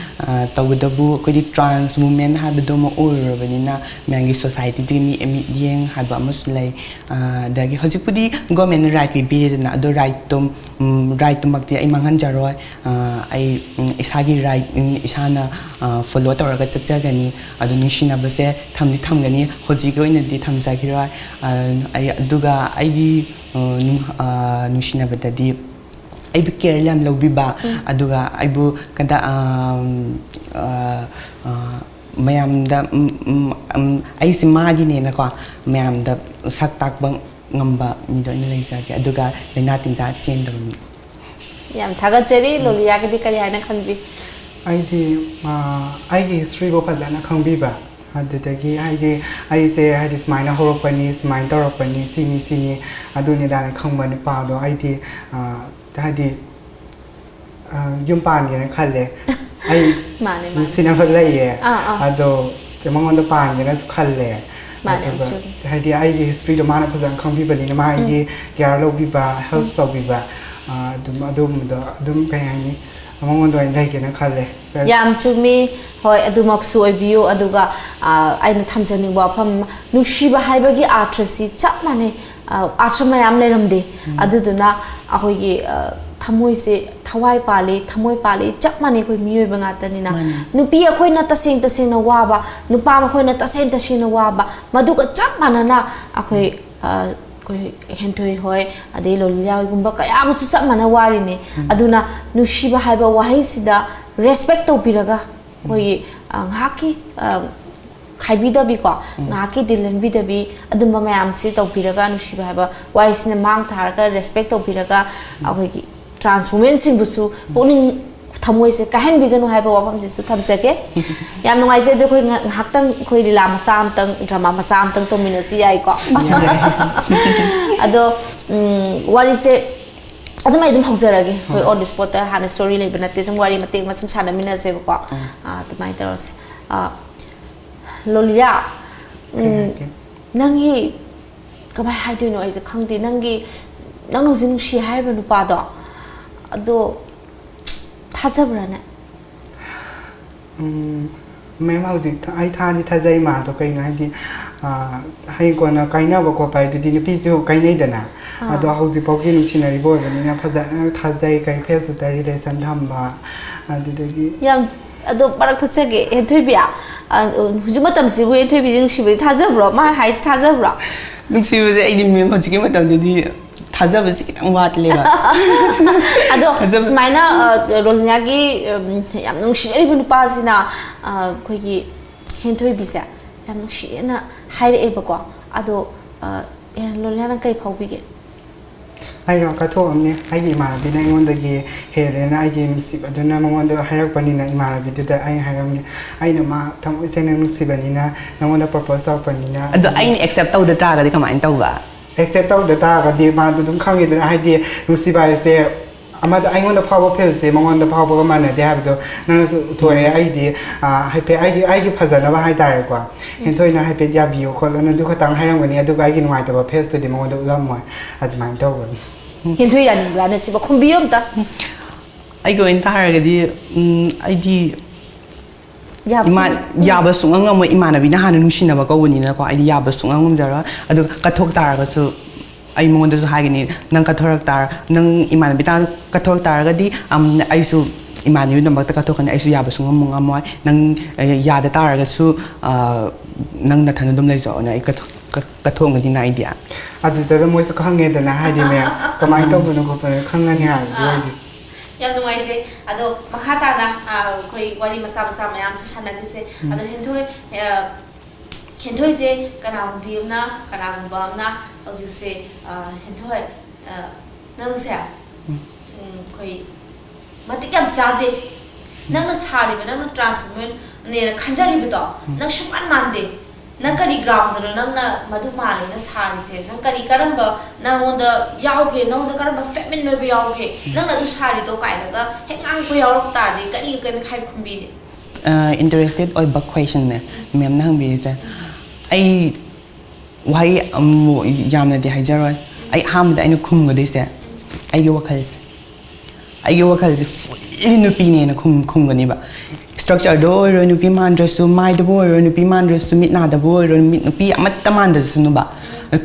ꯑ, ꯇꯧꯕꯇꯕꯨ ꯑꯩꯈꯣꯏꯗꯤ ꯇ꯭ꯔꯥꯟꯁ ꯋꯨꯃꯦꯟ ꯍꯥꯏꯕꯗꯣ ꯑꯃ ꯑꯣꯏꯔꯨꯔꯕꯅꯤꯅ, ꯃꯌꯥꯝꯒꯤ ꯁꯣꯁꯥꯏꯇꯤꯗꯨꯒꯤ ꯃꯤ ꯃꯤꯠꯌꯦꯡ ꯍꯥꯏꯕ ꯑꯃꯁꯨ ꯂꯩ꯫ ꯑ, ꯑꯗꯒꯤ ꯍꯧꯖꯤꯛꯄꯨꯗꯤ ꯒꯣꯔꯃꯦꯟꯅ ꯔꯥꯏꯠ ꯄꯤꯕꯤꯔꯦꯗꯅ, ꯑꯗꯣ ꯔꯥꯏꯠꯇꯣ, ꯎꯝ, ꯔꯥꯏꯠꯇꯨꯃꯛꯇꯤ ꯑꯩ ꯃꯥꯡꯍꯟꯖꯔꯣꯏ꯫ ꯑ, ꯑꯩ, ꯎꯝ, ꯏꯁꯥꯒꯤ ꯔꯥꯏꯠ, ꯎꯝ, ꯏꯁꯥꯅ, ꯑ, ꯐꯣꯂꯣ ꯇꯧꯔꯒ ꯆꯠꯆꯒꯅꯤ꯫ ꯑꯗꯣ ꯅꯨꯡꯁꯤꯅꯕꯁꯦ ꯊꯝꯗꯤ ꯊꯝꯒꯅꯤ, ꯍꯧꯖꯤꯛꯀꯤ ꯑꯣꯏꯅꯗꯤ ꯊꯝꯖꯈꯤꯔꯣꯏ꯫ ꯑ, ꯑꯩ, ꯑꯗꯨꯒ ꯑꯩꯒꯤ, ꯑ, ꯅꯨꯡ-, ꯑ, ꯅꯨꯡꯁꯤꯅꯕꯗꯗꯤ ꯑꯩꯕꯨ ꯀꯦꯌꯔ ꯌꯥꯝ ꯂꯧꯕꯤꯕ, ꯑꯗꯨꯒ ꯑꯩꯕꯨ ꯀꯗꯥ-, ꯑ, ꯑ, ꯑ, ꯃꯌꯥꯝꯗ, ꯎꯝ, ꯎꯝ, ꯎꯝ, ꯑꯩꯁꯦ ꯃꯥꯒꯤꯅꯦꯅꯀꯣ, ꯃꯌꯥꯝꯗ ꯁꯛ ꯇꯥꯛꯄ ꯉꯝꯕ ꯃꯤꯗꯣ ꯑꯩꯅ ꯂꯩꯖꯒꯦ꯫ ꯑꯗꯨꯒ ꯂꯥꯏꯅꯥ ꯇꯤꯟꯖꯥ ꯆꯦꯟꯗꯕ ꯃꯤ꯫ ꯌꯥꯝ ꯊꯥꯒꯠꯆꯔꯤ꯫ ꯂꯣꯂꯤꯌꯥꯒꯤꯗꯤ ꯀꯔꯤ ꯍꯥꯏꯅ ꯈꯟꯕꯤ? ꯑꯩꯗꯤ, ꯑ, ꯑꯩꯒꯤ ꯍꯤꯁꯇ꯭ꯔꯤꯕꯨ ꯐꯖꯅ ꯈꯪꯕꯤꯕ, ꯑꯗꯨꯗꯒꯤ ꯑꯩꯒꯤ, ꯑꯩꯁꯦ ꯍꯥꯏꯗꯤ ꯁꯨꯃꯥꯏꯅ ꯍꯧꯔꯛꯄꯅꯤ, ꯁꯨꯃꯥꯏꯅ ꯇꯧꯔꯛꯄꯅꯤ, ꯁꯤꯅꯤ ꯁꯤꯅꯤ, ꯑꯗꯨꯅꯤ ꯑꯗꯥꯅꯤ ꯈꯪꯕ ꯅꯨꯄꯥꯗꯣ ꯑꯩꯗꯤ, ꯑ, ꯍꯥꯏꯗꯤ, ꯑ, ꯌꯨꯝ ꯄꯥꯟꯒꯦꯅ ꯈꯜꯂꯦ꯫ ꯑꯩ ꯃꯥꯅꯦ, ꯃꯥꯅꯦ꯫ ꯅꯨꯡꯁꯤꯅꯕ ꯂꯩꯌꯦ꯫ ꯑꯥ, ꯑꯥ꯫ ꯑꯗꯣ ꯃꯉꯣꯟꯗ ꯄꯥꯟꯒꯦꯅꯁꯨ ꯈꯜꯂꯦ꯫ ꯃꯥꯅꯦ, ꯑꯗꯨꯒ ꯆꯨꯝꯃꯤ꯫ ꯍꯥꯏꯗꯤ ꯑꯩꯒꯤ ꯍꯤꯁꯇ꯭ꯔꯤꯗꯣ ꯃꯥꯅ ꯐꯖꯅ ꯈꯪꯕꯤꯕꯅꯤꯅ, ꯃꯥ ꯑꯩꯒꯤ ꯀꯤꯌꯥꯔ ꯂꯧꯕꯤꯕ, ꯍꯦꯜꯞ ꯇꯧꯕꯤꯕ, ꯑ, ꯑꯗꯨꯝ ꯑꯗꯨꯒꯨꯝꯕꯗꯣ ꯑꯗꯨꯝ, ꯀꯩ ꯍꯥꯏꯅꯤ, ꯃꯉꯣꯟꯗ ꯑꯣꯏꯅ ꯂꯩꯒꯦꯅ ꯈꯜꯂꯦ꯫ ꯌꯥꯝ ꯆꯨꯝꯃꯤ꯫ ꯍꯣꯏ, ꯑꯗꯨꯃꯛꯁꯨ ꯑꯣꯏꯕꯤꯌꯨ꯫ ꯑꯗꯨꯒ, ꯑ, ꯑꯩꯅ ꯊꯝꯖꯅꯤꯡꯕ ꯋꯥꯐꯝ ꯑꯃ, ꯅꯨꯡꯁꯤꯕ ꯍꯥꯏꯕꯒꯤ ꯑꯥꯔꯊꯁꯤ ꯆꯞ ꯃꯥꯟꯅꯩ꯫ ꯑ, ꯑꯥꯔꯊ ꯃꯌꯥꯝ ꯂꯩꯔꯝꯗꯦ꯫ ꯑꯗꯨꯗꯨꯅ ꯑꯩꯈꯣꯏꯒꯤ, ꯑ, ꯊꯃꯣꯏꯁꯦ, ꯊꯋꯥꯏ ꯄꯥꯜꯂꯤ, ꯊꯃꯣꯏ ꯄꯥꯜꯂꯤ, ꯆꯞ ꯃꯥꯟꯅꯩ꯫ ꯑꯩꯈꯣꯏ ꯃꯤꯑꯣꯏꯕ ꯉꯥꯛꯇꯅꯤꯅ꯫ ꯃꯥꯅꯤ꯫ ꯅꯨꯄꯤ ꯑꯩꯈꯣꯏꯅ ꯇꯁꯦꯡ ꯇꯁꯦꯡꯅ ꯋꯥꯕ, ꯅꯨꯄꯥ ꯃꯈꯣꯏꯅ ꯇꯁꯦꯡ ꯇꯁꯦꯡꯅ ꯋꯥꯕ, ꯃꯗꯨꯒ ꯆꯞ ꯃꯥꯟꯅꯅ ꯑꯩꯈꯣꯏ, ꯑ, ꯑꯩꯈꯣꯏ ꯍꯦꯟꯊꯣꯏ ꯍꯣꯏ, ꯑꯗꯩ ꯂꯣꯂꯤꯌꯥ ꯍꯣꯏꯒꯨꯝꯕ ꯀꯌꯥ ꯑꯃꯁꯨ ꯆꯞ ꯃꯥꯟꯅ ꯋꯥꯔꯤꯅꯤ꯫ ꯑꯗꯨꯅ ꯅꯨꯡꯁꯤꯕ ꯍꯥꯏꯕ ꯋꯥꯍꯩꯁꯤꯗ ꯔꯦꯁꯄꯦꯛ ꯇꯧꯕꯤꯔꯒ, ꯑꯩꯈꯣꯏꯒꯤ, ꯑ, ꯉꯥꯏꯍꯥꯛꯀꯤ, ꯑ, ꯈꯥꯏꯕꯤꯗꯕꯤꯀꯣ, ꯉꯥꯏꯍꯥꯛꯀꯤ ꯗꯤꯜ ꯂꯦꯟꯕꯤꯗꯕꯤ, ꯑꯗꯨꯝꯕ ꯃꯌꯥꯝꯁꯤ ꯇꯧꯕꯤꯔꯒ, ꯅꯨꯡꯁꯤꯕ ꯍꯥꯏꯕ ꯋꯥꯍꯩꯁꯤꯅ ꯃꯥꯡ ꯊꯥꯔꯒ ꯔꯦꯁꯄꯦꯛ ꯇꯧꯕꯤꯔꯒ, ꯑꯩꯈꯣꯏꯒꯤ ꯇ꯭ꯔꯥꯟꯁ ꯋꯨꯃꯦꯟꯁꯤꯡꯕꯨꯁꯨ ꯄꯨꯛꯅꯤꯡ ꯊꯃꯣꯏꯁꯦ ꯀꯥꯏꯍꯟꯕꯤꯒꯅꯨ ꯍꯥꯏꯕ ꯋꯥꯐꯝꯁꯤꯁꯨ ꯊꯝꯖꯒꯦ꯫ ꯌꯥꯝ ꯅꯨꯡꯉꯥꯏꯖꯩ꯫ ꯑꯗꯣ ꯑꯩꯈꯣꯏ ꯉꯥꯏꯍꯥꯛꯇꯪ, ꯑꯩꯈꯣꯏ ꯂꯤꯂꯥ ꯃꯆꯥ ꯑꯃꯇꯪ, ꯗ꯭ꯔꯃꯥ ꯃꯆꯥ ꯑꯃꯇꯪ ꯇꯧꯃꯤꯟꯅꯁꯤ ꯌꯥꯏꯀꯣ? ꯑꯗꯣ, ꯎꯝ, ꯋꯥꯔꯤꯁꯦ ꯑꯗꯨꯃꯥꯏꯅ ꯑꯗꯨꯝ ꯍꯧꯖꯔꯒꯦ꯫ ꯑꯩꯈꯣꯏ on the spot ꯇ ꯍꯥꯟꯅ story ꯂꯩꯕ ꯅꯠꯇꯦ, ꯑꯗꯨꯝ ꯋꯥꯔꯤ ꯃꯇꯦꯛ ꯑꯃ ꯁꯨꯝ ꯁꯥꯟꯅꯃꯤꯟꯅꯁꯦꯕꯀꯣ꯫ ꯑꯥ, ꯑꯗꯨꯃꯥꯏꯅ ꯇꯧꯔꯁꯦ꯫ ꯑꯥ, ꯂꯣꯂꯤꯌꯥ, ꯎꯝ, ꯅꯪꯒꯤ, ꯀꯃꯥꯏ ꯍꯥꯏꯗꯣꯏꯅꯣ ꯑꯩꯁꯦ ꯈꯪꯗꯦ, ꯅꯪꯒꯤ, ꯅꯪꯅ ꯍꯧꯖꯤꯛ ꯅꯨꯡꯁꯤ ꯍꯥꯏꯔꯤꯕ ꯅꯨꯄꯥꯗꯣ, ꯑꯗꯣ ꯊꯥꯖꯕ꯭ꯔꯥꯅꯦ? ꯎꯝ, ꯃꯦꯝ, ꯍꯧꯖꯤꯛ ꯑꯩ ꯊꯥꯗꯤ ꯊꯥꯖꯩ ꯃꯥꯗꯣ꯫ ꯀꯩꯅꯣ ꯍꯥꯏꯗꯤ, ꯑꯥ, ꯍꯌꯦꯡ ꯀꯣꯟꯅ ꯀꯥꯏꯅꯕ ꯈꯣꯠꯄ ꯍꯥꯏꯗꯨꯗꯤ ꯅꯨꯄꯤꯁꯨ ꯀꯥꯏꯅꯩꯗꯅ꯫ ꯑꯗꯣ ꯍꯧꯖꯤꯛꯐꯥꯎꯒꯤ ꯅꯨꯡꯁꯤꯅꯔꯤꯕ ꯑꯣꯏꯕꯅꯤꯅ ꯐꯖꯅ ꯊꯥꯖꯩ꯫ ꯀꯩ, Facebook ꯇ relation ꯊꯝꯕ, ꯑꯗꯨꯗꯒꯤ ꯌꯥꯝ, ꯑꯗꯣ ꯃꯔꯛ ꯊꯠꯆꯒꯦ, ꯍꯦꯟꯊꯣꯏꯕꯤ, ꯑ, ꯍꯧꯖꯤꯛ ꯃꯇꯝꯁꯤꯕꯨ ꯍꯦꯟꯊꯣꯏꯕꯤꯁꯦ ꯅꯨꯡꯁꯤꯕꯗꯤ ꯊꯥꯖꯕ꯭ꯔꯣ? ꯃꯥ ꯍꯥꯏꯁꯤ ꯊꯥꯖꯕ꯭ꯔꯣ? ꯅꯨꯡꯁꯤꯕꯁꯦ ꯑꯩꯗꯤ, ꯃꯦꯝ, ꯍꯧꯖꯤꯛꯀꯤ ꯃꯇꯝꯗꯗꯤ ꯊꯥꯖꯕꯁꯤ ꯈꯤꯇꯪ ꯋꯥꯠꯂꯦꯕ꯫ ꯑꯗꯣ ꯊꯥꯖꯕ- ꯁꯨꯃꯥꯏꯅ, ꯑ, ꯔꯣꯂꯤꯅꯥꯒꯤ, ꯎꯝ, ꯌꯥꯝ ꯅꯨꯡꯁꯤꯖꯔꯤꯕ ꯅꯨꯄꯥꯁꯤꯅ, ꯑ, ꯑꯩꯈꯣꯏꯒꯤ ꯍꯦꯟꯊꯣꯏꯕꯤꯁꯦ ꯌꯥꯝ ꯅꯨꯡꯁꯤꯅ ꯍꯥꯏꯔꯛꯑꯦꯕꯀꯣ꯫ ꯑꯗꯣ, ꯑ, ꯑꯦ, ꯔꯣꯂꯤꯅꯥ, ꯅꯪ ꯀꯩ ꯐꯥꯎꯕꯤꯒꯦ? ꯑꯩꯅ ꯀꯠꯊꯣꯛꯑꯝꯅꯤ꯫ ꯑꯩꯒꯤ ꯏꯃꯥꯟꯅꯕꯤꯅ ꯑꯩꯉꯣꯟꯗꯒꯤ ꯍꯦꯜꯂꯦꯅ ꯑꯩꯒꯤ ꯅꯨꯡꯁꯤꯕꯗꯨꯅ ꯃꯉꯣꯟꯗ ꯍꯥꯏꯔꯛꯄꯅꯤꯅ, ꯏꯃꯥꯟꯅꯕꯤꯗꯨꯗ ꯑꯩꯅ ꯍꯥꯏꯔꯝꯅꯤ, "ꯑꯩꯅ ꯃꯥ ꯊꯃꯣꯏ ꯁꯦꯡꯅ ꯅꯨꯡꯁꯤꯕꯅꯤꯅ, ꯅꯉꯣꯟꯗ propose ꯇꯧꯔꯛꯄꯅꯤꯅ"꯫ ꯑꯗꯣ ꯑꯩꯅ accept ꯇꯧꯗ ꯇꯥꯔꯒꯗꯤ ꯀꯃꯥꯏꯅ ꯇꯧꯕ? Accept ꯇꯧꯗ ꯇꯥꯔꯒꯗꯤ ꯃꯥꯗꯣ ꯑꯗꯨꯝ ꯈꯪꯉꯤꯗꯅ, ꯍꯥꯏꯗꯤ ꯅꯨꯡꯁꯤꯕ ꯍꯥꯏꯁꯦ ꯑꯃꯗ, ꯑꯩꯉꯣꯟꯗ ꯐꯥꯎꯕ feelꯁꯦ ꯃꯉꯣꯟꯗ ꯐꯥꯎꯕꯒ ꯃꯥꯟꯅꯗꯦ ꯍꯥꯏꯕꯗꯣ ꯅꯪꯅꯁꯨ ꯎꯊꯣꯛꯑꯦ꯫ ꯑꯩꯗꯤ, ꯑ, ꯍꯥꯏꯐꯦꯠ ꯑꯩꯒꯤ, ꯑꯩꯒꯤ ꯐꯖꯅꯕ ꯍꯥꯏꯇꯥꯔꯦꯀꯣ, ꯍꯦꯟꯊꯣꯏꯅ ꯍꯥꯏꯐꯦꯠ ꯌꯥꯕꯤꯌꯨ ꯈꯣꯠꯂꯨꯅ ꯑꯗꯨ ꯈꯛꯇꯪ ꯍꯥꯏꯔꯝꯒꯅꯤ, ꯑꯗꯨꯒ ꯑꯩꯒꯤ ꯅꯨꯡꯉꯥꯏꯇꯕ feelꯁꯇꯨꯗꯤ ꯃꯉꯣꯟꯗ ꯎꯠꯂꯝꯃꯣꯏ꯫ ꯑꯗꯨꯃꯥꯏꯅ ꯇꯧꯕꯅꯤ꯫ ꯍꯦꯟꯊꯣꯏ ꯌꯥꯅꯤꯡꯕ꯭ꯔꯥꯅꯦ ꯁꯤꯕꯣ? ꯈꯨꯝꯕꯤꯌꯨ ꯑꯝꯇ꯫ ꯑꯩꯒꯤ ꯑꯣꯏꯅ ꯇꯥꯔꯒꯗꯤ, ꯎꯝ, ꯑꯩꯗꯤ ꯌꯥꯕ ꯏꯃꯥꯟ ꯁꯨꯡ- ꯌꯥꯕ ꯁꯨꯡꯉꯝ ꯉꯝꯃꯣꯏ꯫ ꯏꯃꯥꯟꯅꯕꯤꯅ ꯍꯥꯟꯅ ꯅꯨꯡꯁꯤꯅꯕ ꯀꯧꯕꯅꯤꯅꯀꯣ, ꯑꯩꯗꯤ ꯌꯥꯕ ꯁꯨꯡꯉꯝ ꯉꯝꯖꯔꯣꯏ꯫ ꯑꯗꯨꯒ ꯀꯠꯊꯣꯛ ꯇꯥꯔꯒꯁꯨ ꯑꯩ ꯃꯉꯣꯟꯗꯁꯨ ꯍꯥꯏꯒꯅꯤ, "ꯅꯪ ꯀꯠꯊꯣꯔꯛ ꯇꯥꯔ-, ꯅꯪ ꯏꯃꯥꯟꯅꯕꯤ ꯇꯥ-, ꯀꯠꯊꯣꯔꯛ ꯇꯥꯔꯒꯗꯤ, ꯑꯝ, ꯑꯩꯁꯨ ꯏꯃꯥꯟꯅꯕꯤꯒꯤꯗꯃꯛꯇ ꯀꯠꯊꯣꯛꯀꯅꯤ, ꯑꯩꯁꯨ ꯌꯥꯕ ꯁꯨꯡꯉꯝ ꯉꯝꯃꯣꯏ꯫ ꯅꯪ, ꯑꯦ, ꯌꯥꯗ ꯇꯥꯔꯒꯁꯨ, ꯑ, ꯅꯪ ꯅꯊꯟꯗ ꯑꯗꯨꯝ ꯂꯩꯖꯧꯅ ꯑꯩ ꯀꯠꯊꯣꯛ-, ꯀꯠ-, ꯀꯠꯊꯣꯛꯑꯝꯒꯅꯤꯅ ꯑꯩꯗꯤ"꯫ ꯑꯗꯨꯗ ꯃꯣꯏꯁꯨ ꯈꯪꯉꯦꯗꯅ, ꯍꯥꯏꯗꯤ ꯃꯦꯝ, ꯀꯃꯥꯏꯅ ꯇꯧꯕꯅꯣ ꯈꯣꯠꯄꯅꯣ ꯈꯪꯉꯅꯤ ꯍꯥꯏꯕꯗꯤ ꯑꯣꯏꯗꯦ꯫ ꯌꯥꯝ ꯅꯨꯡꯉꯥꯏꯖꯩ꯫ ꯑꯗꯣ ꯃꯈꯥ ꯇꯥꯅ, ꯑ, ꯑꯩꯈꯣꯏ ꯋꯥꯔꯤ ꯃꯆꯥ ꯃꯆꯥ ꯃꯌꯥꯝꯁꯨ ꯁꯥꯟꯅꯈꯤꯁꯦ꯫ ꯑꯗꯣ ꯍꯦꯟꯊꯣꯏ, ꯑ, ꯍꯦꯟꯊꯣꯏꯁꯦ ꯀꯅꯥꯒꯨꯝꯕꯤ ꯑꯃꯅ, ꯀꯅꯥꯒꯨꯝꯕ ꯑꯃꯅ ꯍꯧꯖꯤꯛꯁꯦ, ꯑ, ꯍꯦꯟꯊꯣꯏ, ꯑ, ꯅꯪꯁꯦ, ꯎꯝ, ꯑꯩꯈꯣꯏ ꯃꯇꯤꯛ ꯌꯥꯝ ꯆꯥꯗꯦ, ꯅꯪꯅ ꯁꯥꯔꯤꯕ, ꯅꯪꯅ transparentꯅꯦꯅ ꯈꯟꯖꯔꯤꯕꯗꯣ, ꯅꯪ ꯁꯨꯡꯃꯥꯟ ꯃꯥꯟꯗꯦ, ꯅꯪ ꯀꯔꯤ ꯒ꯭ꯔꯥꯎꯟꯗꯅꯣ ꯅꯪꯅ ꯃꯗꯨ ꯃꯥꯜꯂꯦꯅ ꯁꯥꯔꯤꯁꯦ? ꯅꯪ ꯀꯔꯤ, ꯀꯔꯝꯕ ꯅꯪꯉꯣꯟꯗ ꯌꯥꯎꯒꯦ? ꯅꯪꯉꯣꯟꯗ ꯀꯔꯝꯕ ꯐꯦꯃꯤꯟ ꯑꯣꯏꯕ ꯌꯥꯎꯒꯦ? ꯅꯪꯅ ꯑꯗꯨ ꯁꯥꯔꯤꯗꯣ ꯀꯥꯏꯅꯒ ꯍꯦꯛ ꯉꯥꯡꯉꯛꯄ ꯌꯥꯎꯔꯛ ꯇꯥꯔꯗꯤ ꯀꯔꯤ, ꯀꯔꯤ ꯍꯥꯏ ꯈꯨꯝꯕꯤꯅꯤ? ꯏꯟꯇꯔꯦꯁꯇꯦꯠ ꯑꯣꯏꯕ ꯀ꯭ꯋꯦꯁꯟꯅꯦ ꯃꯦꯝꯅ ꯍꯪꯕꯤꯔꯤꯁꯦ꯫ ꯑꯩ ꯋꯥꯍꯩ ꯑꯃ ꯌꯥꯝꯅꯗꯤ ꯍꯥꯏꯖꯔꯣꯏ꯫ ꯑꯩ ꯑꯍꯥꯟꯕꯗ ꯑꯩꯅ ꯈꯨꯝꯒꯗꯣꯏꯁꯦ ꯑꯩꯒꯤ ꯋꯥꯈꯜꯁꯦ꯫ ꯑꯩꯒꯤ ꯋꯥꯈꯜꯁꯦ ꯐꯨꯜꯂꯤ ꯅꯨꯄꯤꯅꯦꯅ ꯈꯨꯝ ꯈꯨꯝꯒꯅꯦꯕ꯫ ꯁ꯭ꯇ꯭ꯔꯛꯆꯔꯗ ꯑꯣꯏꯔꯣ ꯅꯨꯄꯤ ꯃꯥꯟꯗ꯭ꯔꯁꯨ, ꯃꯥꯏꯗꯕꯨ ꯑꯣꯏꯔꯣ ꯅꯨꯄꯤ ꯃꯥꯟꯗ꯭ꯔꯁꯨ, ꯃꯤꯠ ꯅꯥꯗꯕꯨ ꯑꯣꯏꯔꯣ ꯃꯤꯠ ꯅꯨꯄꯤ ꯑꯃꯠꯇ ꯃꯥꯟꯗꯁꯅꯨꯕ꯫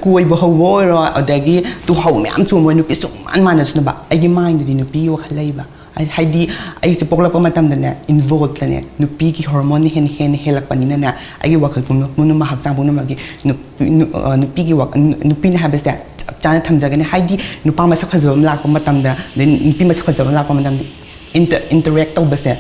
ꯀꯣꯏꯕ ꯍꯧꯕ ꯑꯣꯏꯔꯣ, ꯑꯗꯒꯤ ꯇꯨꯍꯧ ꯃꯌꯥꯝ ꯆꯣꯡꯕ ꯑꯣꯏꯔꯣ, ꯅꯨꯄꯤ ꯁꯨꯡꯃꯥꯟ ꯃꯥꯟꯗꯁꯅꯨꯕ꯫ ꯑꯩꯒꯤ ꯃꯥꯏꯟꯗꯗꯤ ꯅꯨꯄꯤꯒꯤ ꯋꯥꯈꯜ ꯂꯩꯕ꯫ ꯍꯥꯏ- ꯍꯥꯏꯗꯤ ꯑꯩꯁꯦ ꯄꯣꯛꯂꯛꯄ ꯃꯇꯝꯗꯅꯦ ꯏꯟꯚꯣꯜꯕꯇꯅꯦ ꯅꯨꯄꯤꯒꯤ ꯍꯣꯔꯃꯣꯟꯅ ꯍꯦꯟꯅ ꯍꯦꯟꯅ ꯍꯦꯜꯂꯛꯄꯅꯤꯅꯅꯦ ꯑꯩꯒꯤ ꯋꯥꯈꯜ ꯄꯨꯝꯅꯃꯛ ꯄꯨꯝꯅꯃꯛ ꯍꯛꯆꯥꯡ ꯄꯨꯝꯅꯃꯛꯀꯤ ꯅꯨ- ꯅꯨ- ꯑ, ꯅꯨꯄꯤꯒꯤ ꯋꯥ- ꯅꯨ- ꯅꯨꯄꯤꯅ ꯍꯥꯏꯕꯁꯦ ꯆꯞ ꯆꯥꯅ ꯊꯝꯖꯒꯅꯤ꯫ ꯍꯥꯏꯗꯤ ꯅꯨꯄꯥ ꯃꯁꯛ ꯐꯖꯕ ꯑꯃ ꯂꯥꯛꯄ ꯃꯇꯝꯗ, ꯑꯗꯩ ꯅꯨꯄꯤ ꯃꯁꯛ ꯐꯖꯕ ꯑꯃ ꯂꯥꯛꯄ ꯃꯇꯝꯗ ꯏꯟꯇ ꯏꯟꯇꯔꯦꯛ ꯇꯧꯕꯁꯦ,